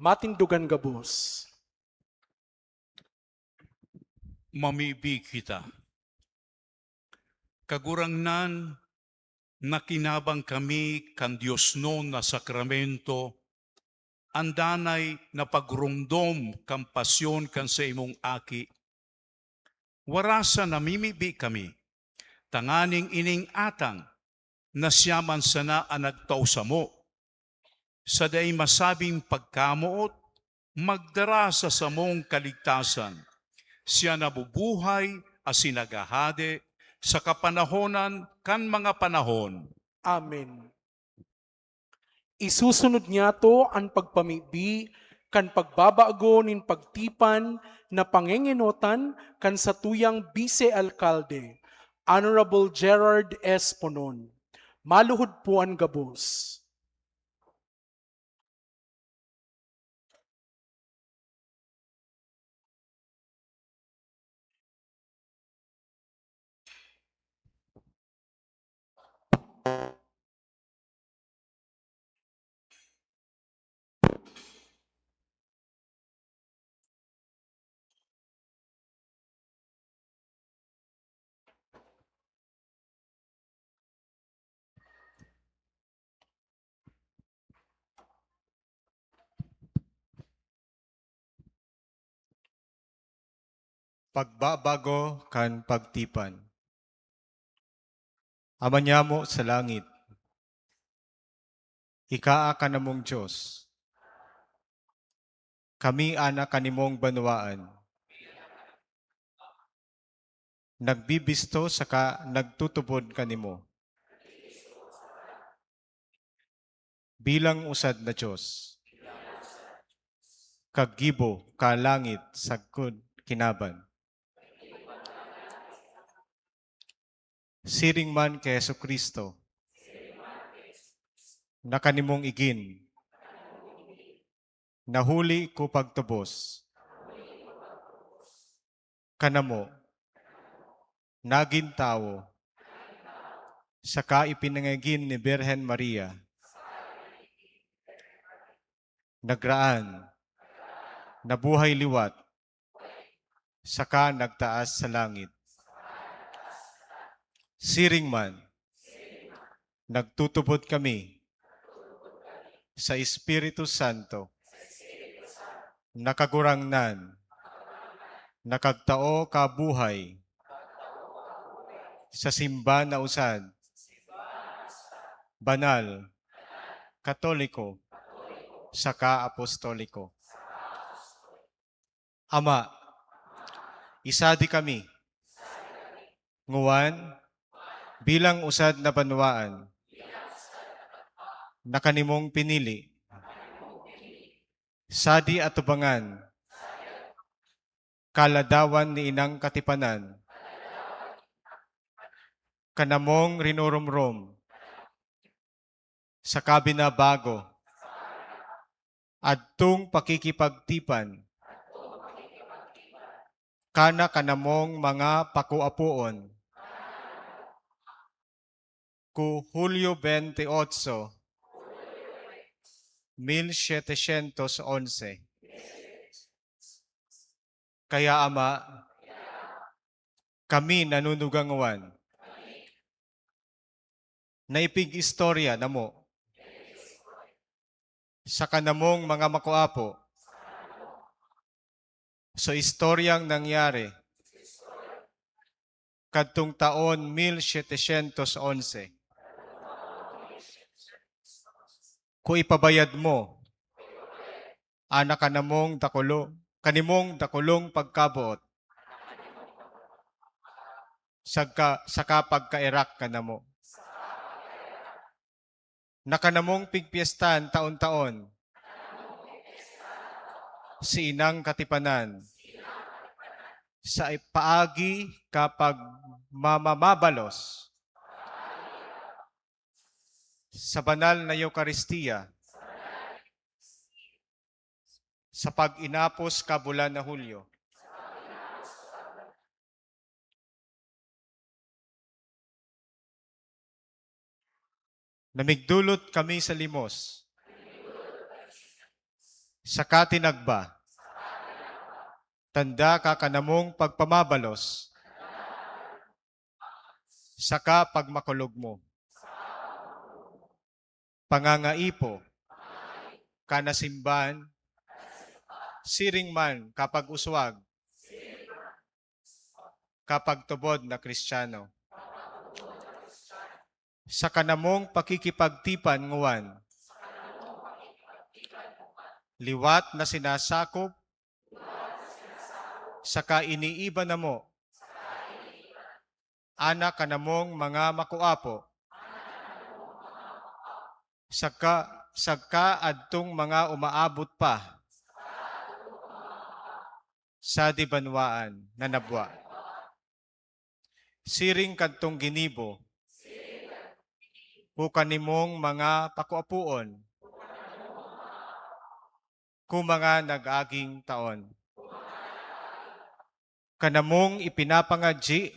Matindogan gabos. Mamibi kita. Kagurangnan, nakinabang kami kan diosnon na sakramento, an danay na pagromdom kan pasyon kan saimong Aki. Warasan namimibi kami, tanganing ining atang na siya man sana an nagtao samo, sa dai masabing pagkamoot, magdara sa samong kaligtasan. Siya nabubuhay asin naghahade sa kapanahonan kan mga panahon. Amen. Isusunod niyato an pagpamibi kan pagbabago nin pagtipan na pangengenotan kan satuyang Bise Alkalde, Honorable Gerard S. Ponon. Maluhod po an gabos. Pagbabago kan pagtipan. Ama nyamo sa langit, ika an kanamong Dios. Kami an kan nimong banwaan. Nagbibisto saka nagtutubod kanimo bilang usad na Dios. Kaggibo ka langit sagkod kinaban. Siring man ki Jesu-Cristo, na kanimong igin, na huli ko pagtubos kanamo, nagin tawo, saka ipinangigin ni Birhen Maria. Nagraan, nabuhay liwat, saka nagtaas sa langit. Siring man, nagtutubod kami sa Espiritu Santo, na Kagurangnan, na kagtao ka buhay, sa simba na usad, banal, katoliko, saka apostoliko. Ama, isadi kami, nguan, bilang usad na banwaan, na kanimong pinili, sadi atubangan, kaladawan ni inang katipanan, kanamong rinurumrom, saka binabago, adtong pakikipagtipan, kana kanamong mga pakoapoon. Ku Julio veintiocho, mil setecientos once. Kaya, Ama, kami nanunugangoan na ipig-istorya namo sa kanamong mga makoapo, sa istoryang nangyari kadtong taon mil setecientos onse. Kung ipabayad mo, an kanamong dakulo, kanimong dakulong pagkaboot, saka, saka pagkaerak kanamo. Na kanamong pigpyestan taon-taon si inang katipanan sa paagi ka pagmamamabalos sa banal na Eukaristia sa pag-inapos ka bulan na Hulyo. Namigdulot kami sa limos saka tinagba. Tanda ka kanamong pagpamabalos, saka pagmakulog mo. Pangangaipo, kanasimban, siring man kapag uswag, kapag tubod na Kristiyano. Sa kanamong pakikipagtipan nguwan, liwat na sinasakop, saka iniiba namo, ana kanamong mga makuapo, saka, saka adtong mga umaabot pa sa dibanwaan na nabwa. Siring kadtong ginibo, o kanimong mga pakuapoon, ko mga nag-aging taon. Kanamong ipinapangadyi,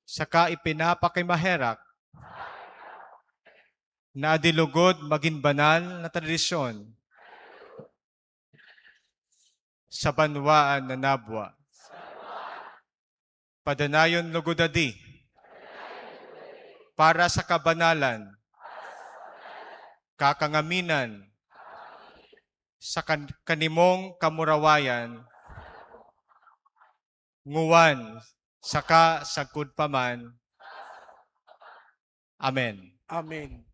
saka ipinapakimaherak, na adi lugod magin banal na tradisyon sa banwaan na nabwa. Padanayon lugod adi para sa kabanalan, kakangaminan, sa kan-, kanimong kamurawayan, nguwan, saka sagkod pa man. Amen. Amen.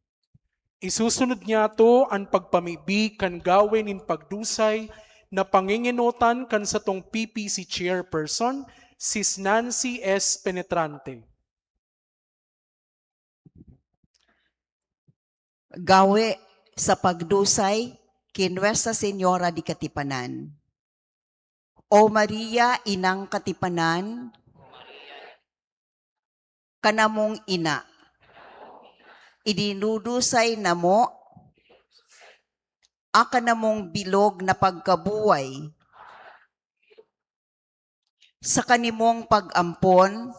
Isusunod niyato an pagpamibi kan gawe nin pagdusay na pangingenotan kan satong P P C Chairperson, Sis Nancy S. Penetrante. Gawe sa pagdusay ki Nuestra Señora di Katipanan. O Maria, Inang Katipanan, kanamong ina, idinudusay namo a kanamong bilog na pagkabuhay sa kanimong pag-ampon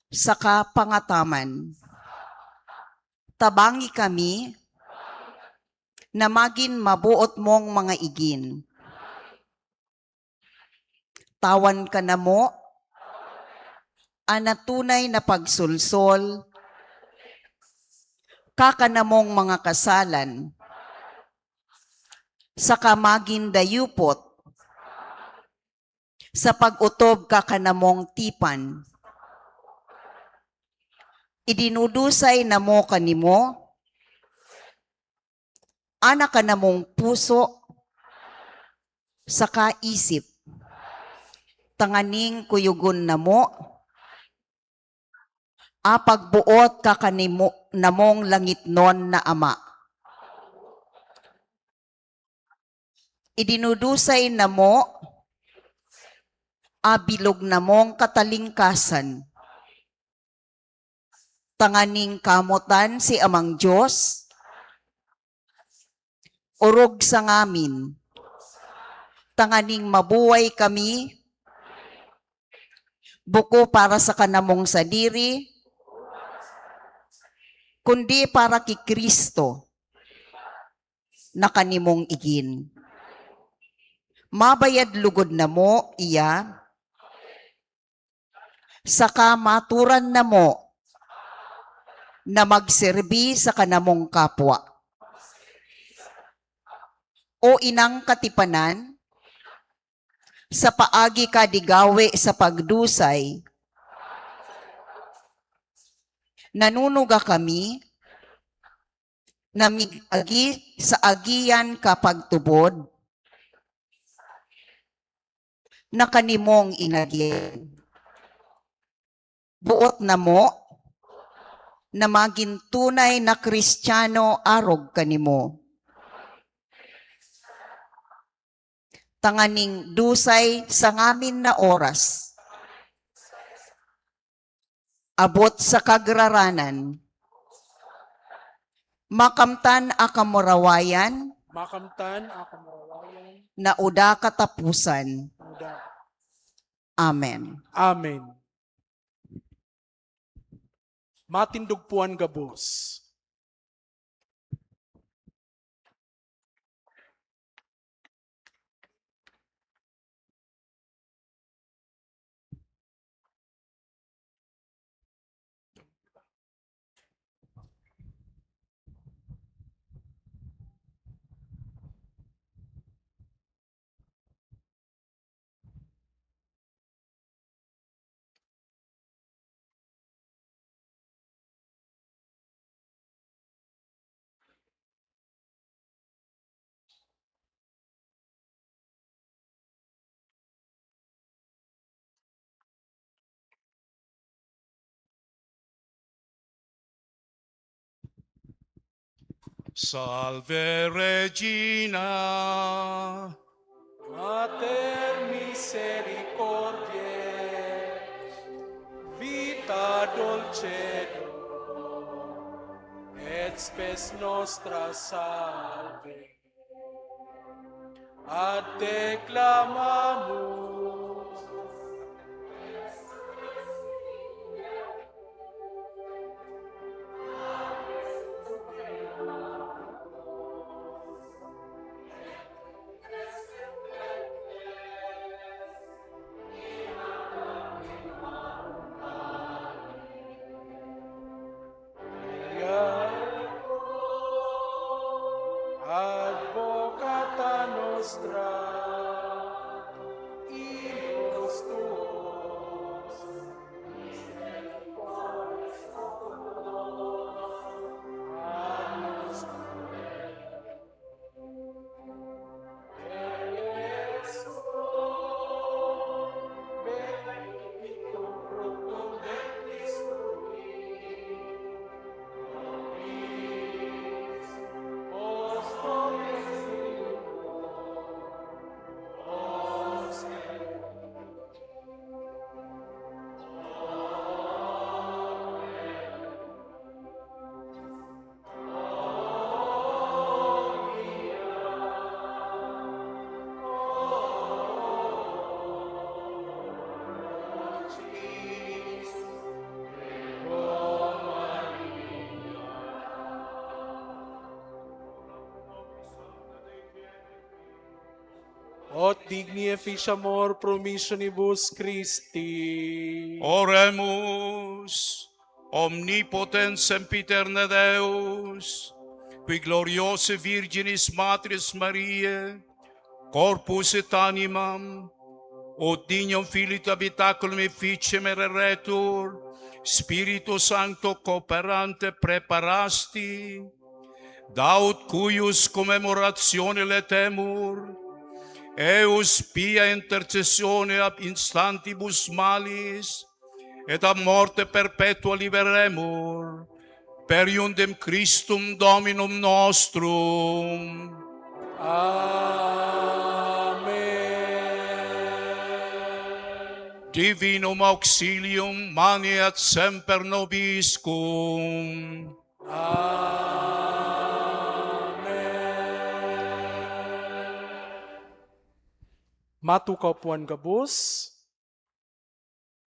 saka pangataman. Tabangi kami na magin maboot mong mga igin. Tawan ka namo an natunay na pagsolsol ka kanamong mga kasalan, saka magin dayupot sa pag-otob ka kanamong tipan. Idinudusay namo kanimo an kanamong puso saka isip, tanganing kuyogon namo a pagboot ka kanimo namong langitnon na Ama. Idinudusay namo a bilog namong katalingkasan, tanganing kamotan si Amang Dios, orog sa ngamin, tanganing mabuhay kami, buko para sa kanamong sadiri, kundi para ki Cristo na kanimong igin. Mabayad lugod namo iya, saka maturan namo na magserbi sa kanamong kapwa. O Inang Katipanan, sa paagi ka di gawe sa pagdusay, nanunuga kami na mig-agi sa agian ka pagtubod na kanimong inagian. Boot namo na magin tunay na Kristiyano arog kanimo, tanganing dusay sa ngamin na oras, abot sa kagraranan, makamtan a kamurawayan, makamtan a kamurawayan, na uda katapusan. Uda. Amen. Amen. Matindog po an gabos. Salve Regina, Mater misericordiae, vita dulcedo, et spes nostra salve. Ad te clamamus. Advocata nostra, illos tuos, misericordias tuos, annos Ut digni efficiamur promissionibus Christi. Oremus. Omnipotens sempiterne Deus, qui gloriose Virginis Matris Mariae, corpus et animam, ut dignum Filii habitaculum efficiem ereretur, Spiritu Sancto cooperante preparasti, da ut cuius commemoratione laetemur, eius pia intercessione ab instantibus malis, et ab morte perpetua liberemur, per iundem Christum Dominum nostrum. Amen. Divinum auxilium maneat semper nobiscum. Amen. Matukaw po an gabos.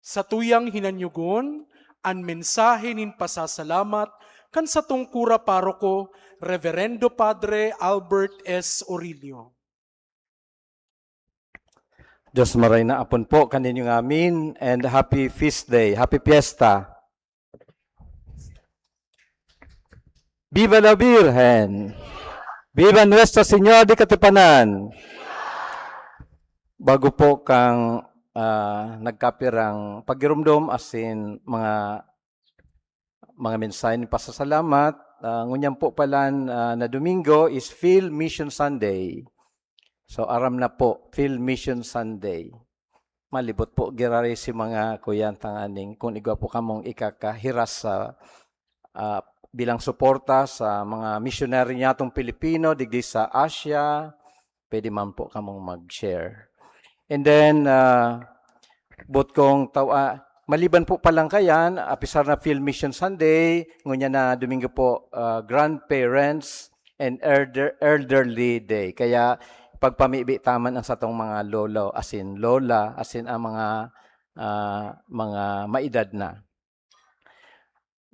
Satuyang hinanyogon an mensahe nin pasasalamat kan satong kura paroko, Reverendo Padre Albert S. Orillo. Dios maray na apon po kaninyo ngamin, and happy feast day, happy fiesta. Viva la Virgen! Viva Nuestra Señora de Katipunan! Bago po kang, ah, nagkapirang pagiromdom asin mga, mga mensahe ni pasasalamat, ah, ngunyan po palan, ah, na Domingo is Field Mission Sunday. So, aram na po, Field Mission Sunday. Malibot po, giraray si mga kuya tanganing kung igwa po kamong ikakahiras sa, ah, bilang suporta sa mga misyonaryo niyatong Pilipino digdi sa Asia, pwede man po kamong mag-share. And then, ah, bot kong taw-, ah, maliban po palan kayan, apisar na Field Mission Sunday, ngunyan na Domingo po, ah, Grandparents and Elder-, Elderly Day. Kaya pagpamibi taman ang satong mga lolo, asin lola, asin ang mga, ah, mga maedad na.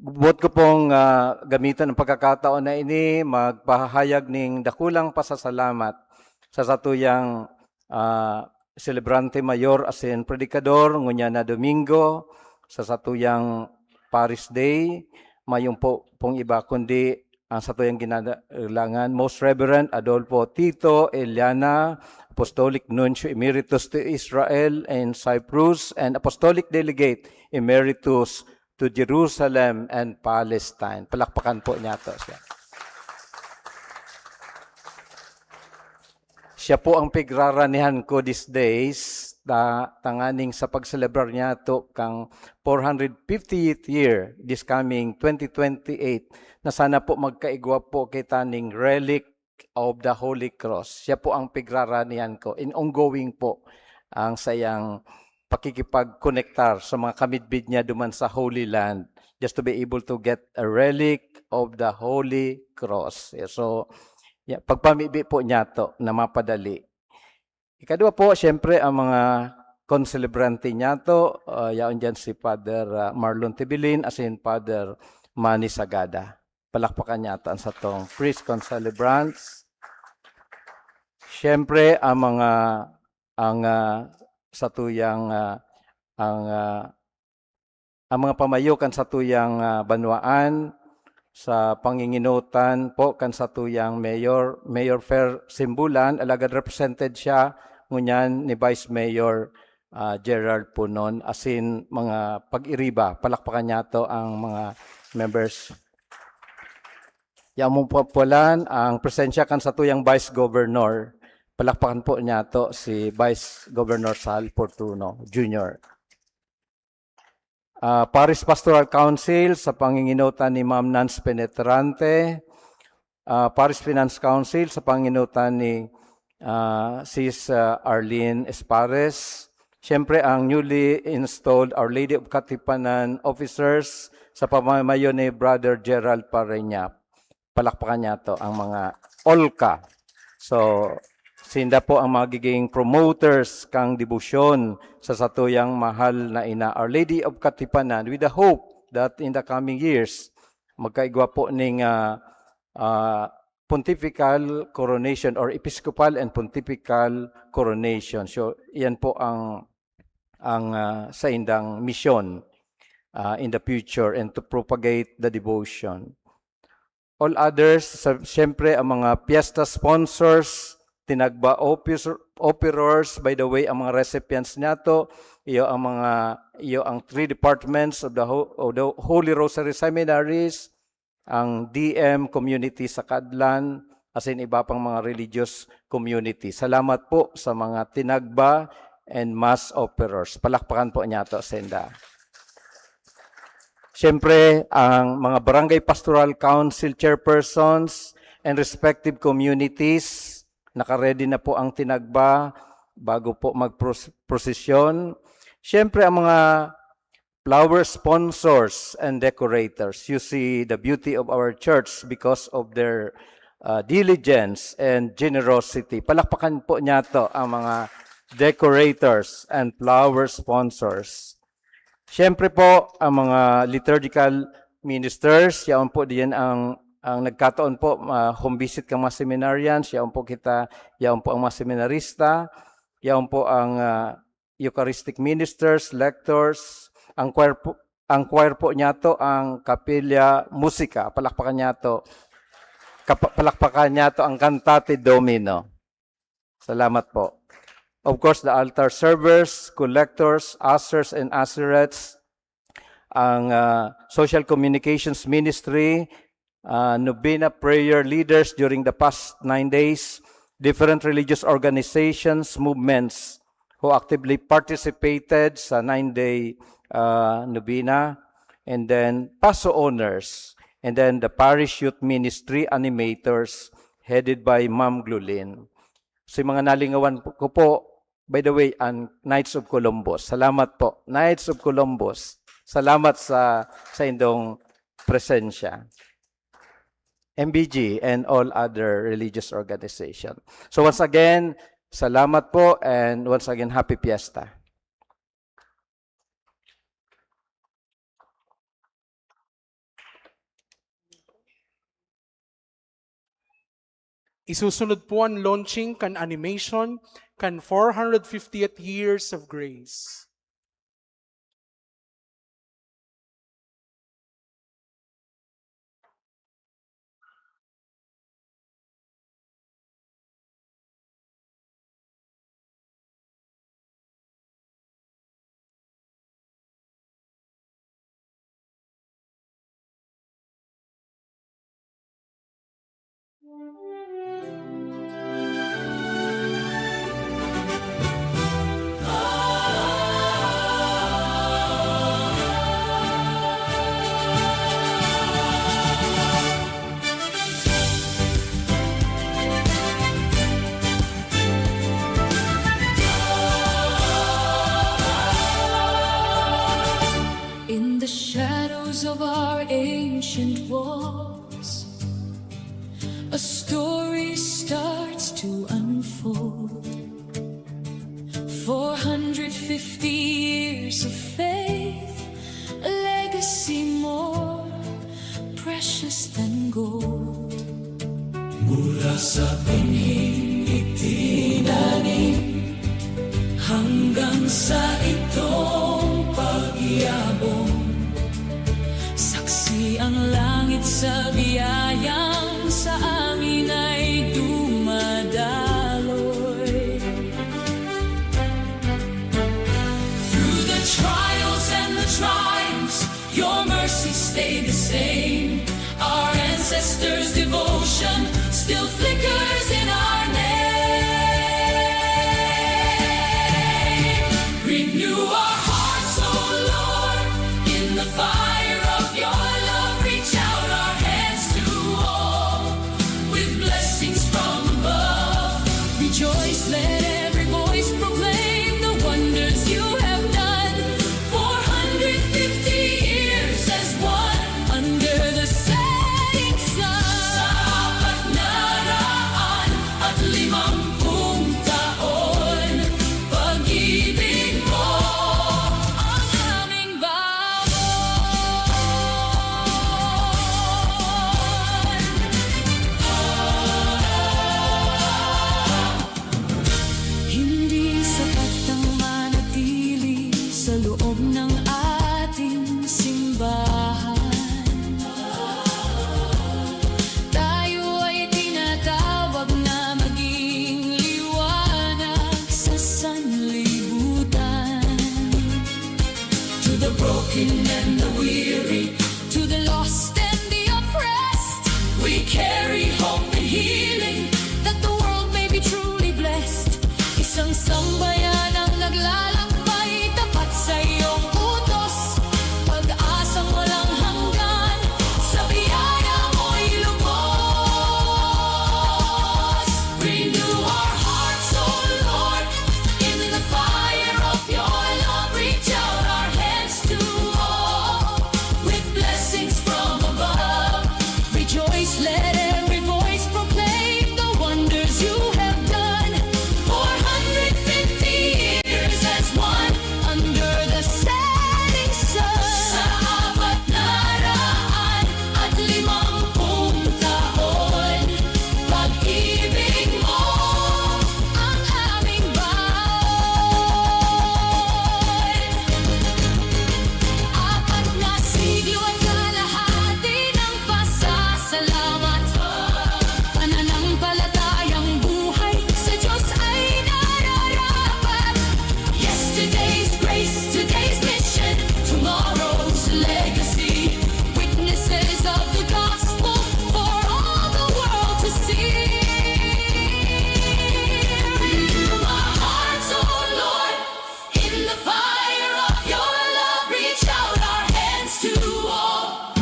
Boot ko pong, ah, gamiton ang pagkakataon na ini, magpahayag ning dakulang pasasalamat sa satuyang, ah, selebrante mayor asin predikador, ngunyan na Domingo, sa satuyang Paris Day. Mayong po pong iba kundi ang satuyang ginadalangan, Most Reverend Adolfo Tito Eliana, Apostolic Nuncio Emeritus to Israel and Cyprus, and Apostolic Delegate Emeritus to Jerusalem and Palestine. Palakpakan po niyato siya. Siya po ang pigraranihan ko these days. ta-, tanganing sa pagselebrar niyato kan four hundred fiftieth year this coming twenty twenty-eight, na sana po magkaigwa po kita ning relic of the Holy Cross. Siya po ang pigraranian ko. In ongoing po ang sayang pakikipagkonektar sa mga kamidbid niya duman sa Holy Land, just to be able to get a relic of the Holy Cross. So, ya-, pagpamibi po niyato na mapadali. Ikadua po, siyempre, ang mga konselebrante niyato, ah, yaon diyan si Father, ah, Marlon Tibilin, asin Father Manny Sagada. Palakpakan niyato an satong priest concelebrants. Siyempre, ang mga, ang, ah, satuyang, ah, ang, ah, ang mga pamayo kan satuyang, ah, banwaan, sa pangingenotan po kan satuyang mayor, Mayor Fer Simbulan, alagad represented siya ngunyan ni Vice Mayor, ah, Gerald Punon, asin mga pag-iriba. Palakpakan niyato ang mga members. Yaon po pala ang presensya kan satuyang Vice Governor. Palakpakan po niyato si Vice Governor Sal Fortuno Junior. Ah, Parish Pastoral Council sa pangingenotan ni Ma'am Nance Penetrante, ah, Parish Finance Council sa pangingenotan ni, ah, Sis, ah, Arlene Espares. Siyempre, ang newly installed Our Lady of Katipanan officers sa pamamayo ni Brother Gerald Pareña. Palakpakan niyato ang mga OLCA. So, sinda po ang magiging promoters kan debosyon sa satuyang mahal na ina, Our Lady of Katipanan, with the hope that in the coming years, magkaigwa po ning, ah, ah, pontifical coronation or episcopal and pontifical coronation. So, iyan po ang, ang, ah, saindang misyon, ah, in the future and to propagate the devotion. All others, sa, siyempre, ang mga piyesta sponsors, tinagba officer, operors, by the way, ang mga recipients niyato, iyo ang mga, iyo ang three departments of the ho-, of the Holy Rosary Seminaries, ang D M community sa Kadlan, asin iba pang mga religious community. Salamat po sa mga tinagba and mass offerers. Palakpakan po niyato sinda. Siyempre, ang mga Barangay Pastoral Council chairpersons and respective communities, naka-ready na po ang tinagba bago po magpros-, prosesyon. Siyempre, ang mga flower sponsors and decorators. You see the beauty of our church because of their, uh, diligence and generosity. Palakpakan po niyato ang mga decorators and flower sponsors. Siyempre po, ang mga liturgical ministers, yaon po diyan ang, ang nagkataon po, ah, home visit kan mga seminarians, yaon po kita, yaon po ang mga seminarista, yaon po ang, ah, Eucharistic ministers, lectors, ang choir po, ang choir po niyato, ang Capilla Musica, palakpakan niyato, kapa-, palakpakan niyato ang Cantate Domino. Salamat po. Of course, the altar servers, collectors, ushers, and usherettes, ang, ah, social communications ministry, ah, novena prayer leaders during the past nine days, different religious organizations, movements who actively participated sa nine-day, ah, novena, and then paso owners, and then the parish youth ministry animators headed by Ma'am Glulin. Si mga nalingawan ko po, by the way, ang Knights of Columbus. Salamat po, Knights of Columbus. Salamat sa, sa indong presensya. M B G and all other religious organization. So once again, salamat po, and once again, happy fiesta. Isusunod po an launching kan animation kan four hundred fiftieth Years of Grace. The story starts to unfold. Four hundred fifty years of faith, a legacy more precious than gold. Mula sa binhing itinanim hanggang sa itong pagyabong, saksi ang langit sa biyayang sa amin ay dumadaloy. Through the trials and the triumphs, your mercy stayed the same. Our ancestors' devotion still flickers in our name. Renew our hearts, O Lord, in the fire of your love. Reach out our hands to all with blessings from above. Rejoice, let every voice proclaim the wonders you have done. Four hundred fifty years as one under the setting sun. Sa apat na raan at limampung taon, pag-ibig mo ang aming baon. Hindi sapat ang manatili sa loob ng ating simbahan. Tayo ay tinatawag na maging liwanag sa sanlibutan. To the broken and the weary, to the lost and the oppressed, we carry hope and healing, that the world may be truly blessed. Isang sambayan ang naglalakbay tapat sa iyong utos, pag-asang walang hanggan, sa biyaya mo'y lubos. Renew our hearts, O Lord, in the fire of your love. Reach out our hands to all with blessings from above. Rejoice, let every voice proclaim the wonders you have done. Four hundred fifty years as one under the setting sun. Sa apat na raan at limampung taon, pag-ibig mo ang aming baon. Apat na siglo at kalahati ng pasasalamat, pananampalatayang buhay sa Diyos ay nararapat. Yesterday's grace, today's mission, tomorrow's legacy. Witnesses of the gospel for all the world to see. Renew our hearts, O Lord, in the fire of your love. Reach out our hands to all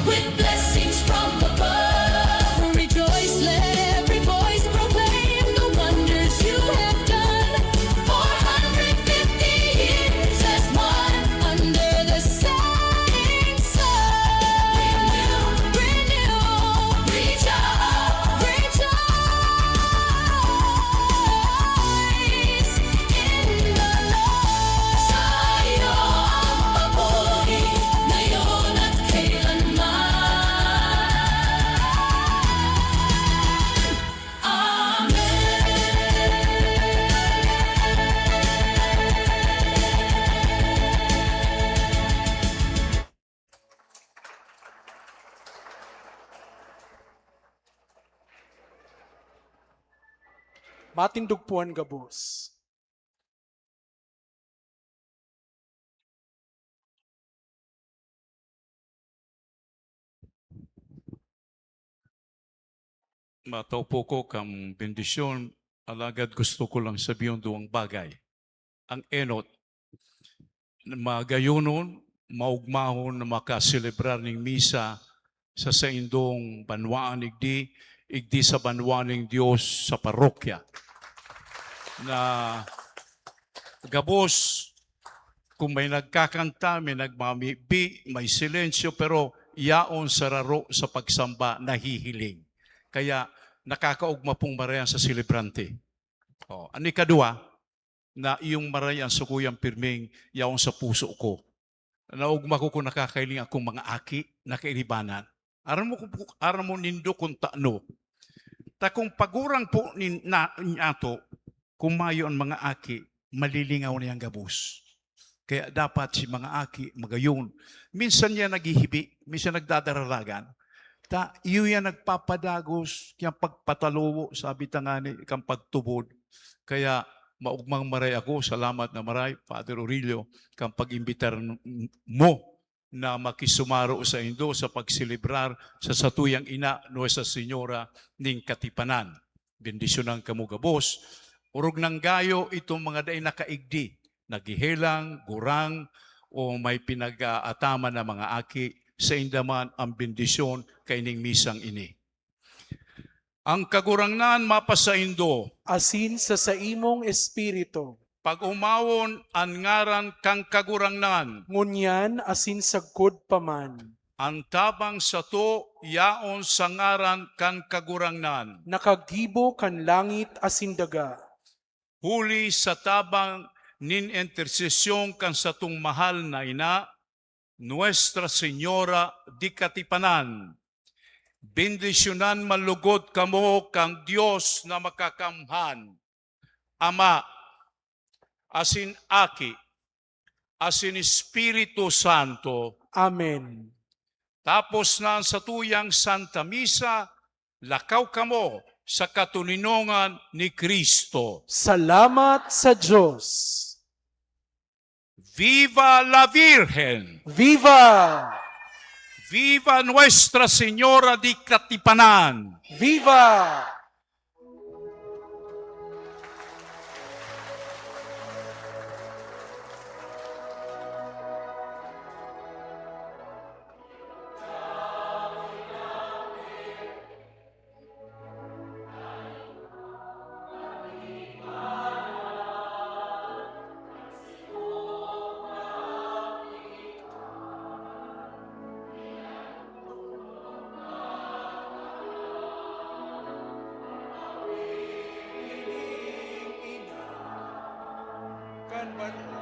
with blessings from above. Rejoice, let every voice proclaim the wonders you have done. Four hundred fifty years as one under the setting sun. Renew, renew, reach out, rejoice in the Lord. Sa'yo ang papuri, ngayon at kailanman. Amen. Matindog po an gabos. Matao po ko kan bendisyon, alagad gusto ko lang sabihon duwang bagay. Ang enot, magayonon, maogmahon na makaselebrar nin misa sa saindong banwaan igdi, igdi sa banwaan nin Dios sa parokya. Na gabos, kung may nagkakanta, may nagmamibi, may silensyo, pero yaon sararo sa pagsamba, nahihiling. Kaya nakakaogma pong marayan sa selebrante. Oh, an ikadwa, na iyong marayan sukuyang pirming yaon sa puso ko. Naogma ko kun nakakahiling akong mga aki na kairibanan. Aram mo, aram mo nindo kun tano. Ta kun pagurang po nin-, na, niato, kun mayo an mga aki, malilingaw na yan gabos. Kaya dapat si mga aki magayon. Minsan yan naghihibi, minsan nagdadararagan. Ta, iyo yan nagpapadagos, yang pagpatalubo, sabi ta ngani, kan pagtubod. Kaya maogmang maray ako, salamat na maray, Father Aurelio, kan pag-imbitar n-, mo na makisumaro saindo sa pagselebrar sa satuyang ina, Nuestra Señora nin Katipanan. Bendisyonan kamo gabos. Orog nang gayo itong mga dai nakaigdi, naghehelang, gurang, o may pinag-aataman na mga aki, sainda man an bendisyon kaining misang ini. An Kagurangnan mapasaindo. Asin sa saimong espiritu. Pag-omawon an ngaran kan Kagurangnan. Ngunyan asin sagkod pa man. An tabang sato yaon sa ngaran kan Kagurangnan. Nakagibo kan langit asin daga. Huli sa tabang nin intersesyon kan satong mahal na ina, Nuestra Señora di Katipanan, bendisyonan man lugod kamo kan Dios na Makakamhan, Ama, asin Aki, asin Espiritu Santo. Amen. Tapos na an satuyang Santa Misa, lakaw kamo sa katoninongan ni Cristo. Salamat sa Dios. Viva la Virgen! Viva! Viva Nuestra Señora di Katipanan! Viva! Kan banal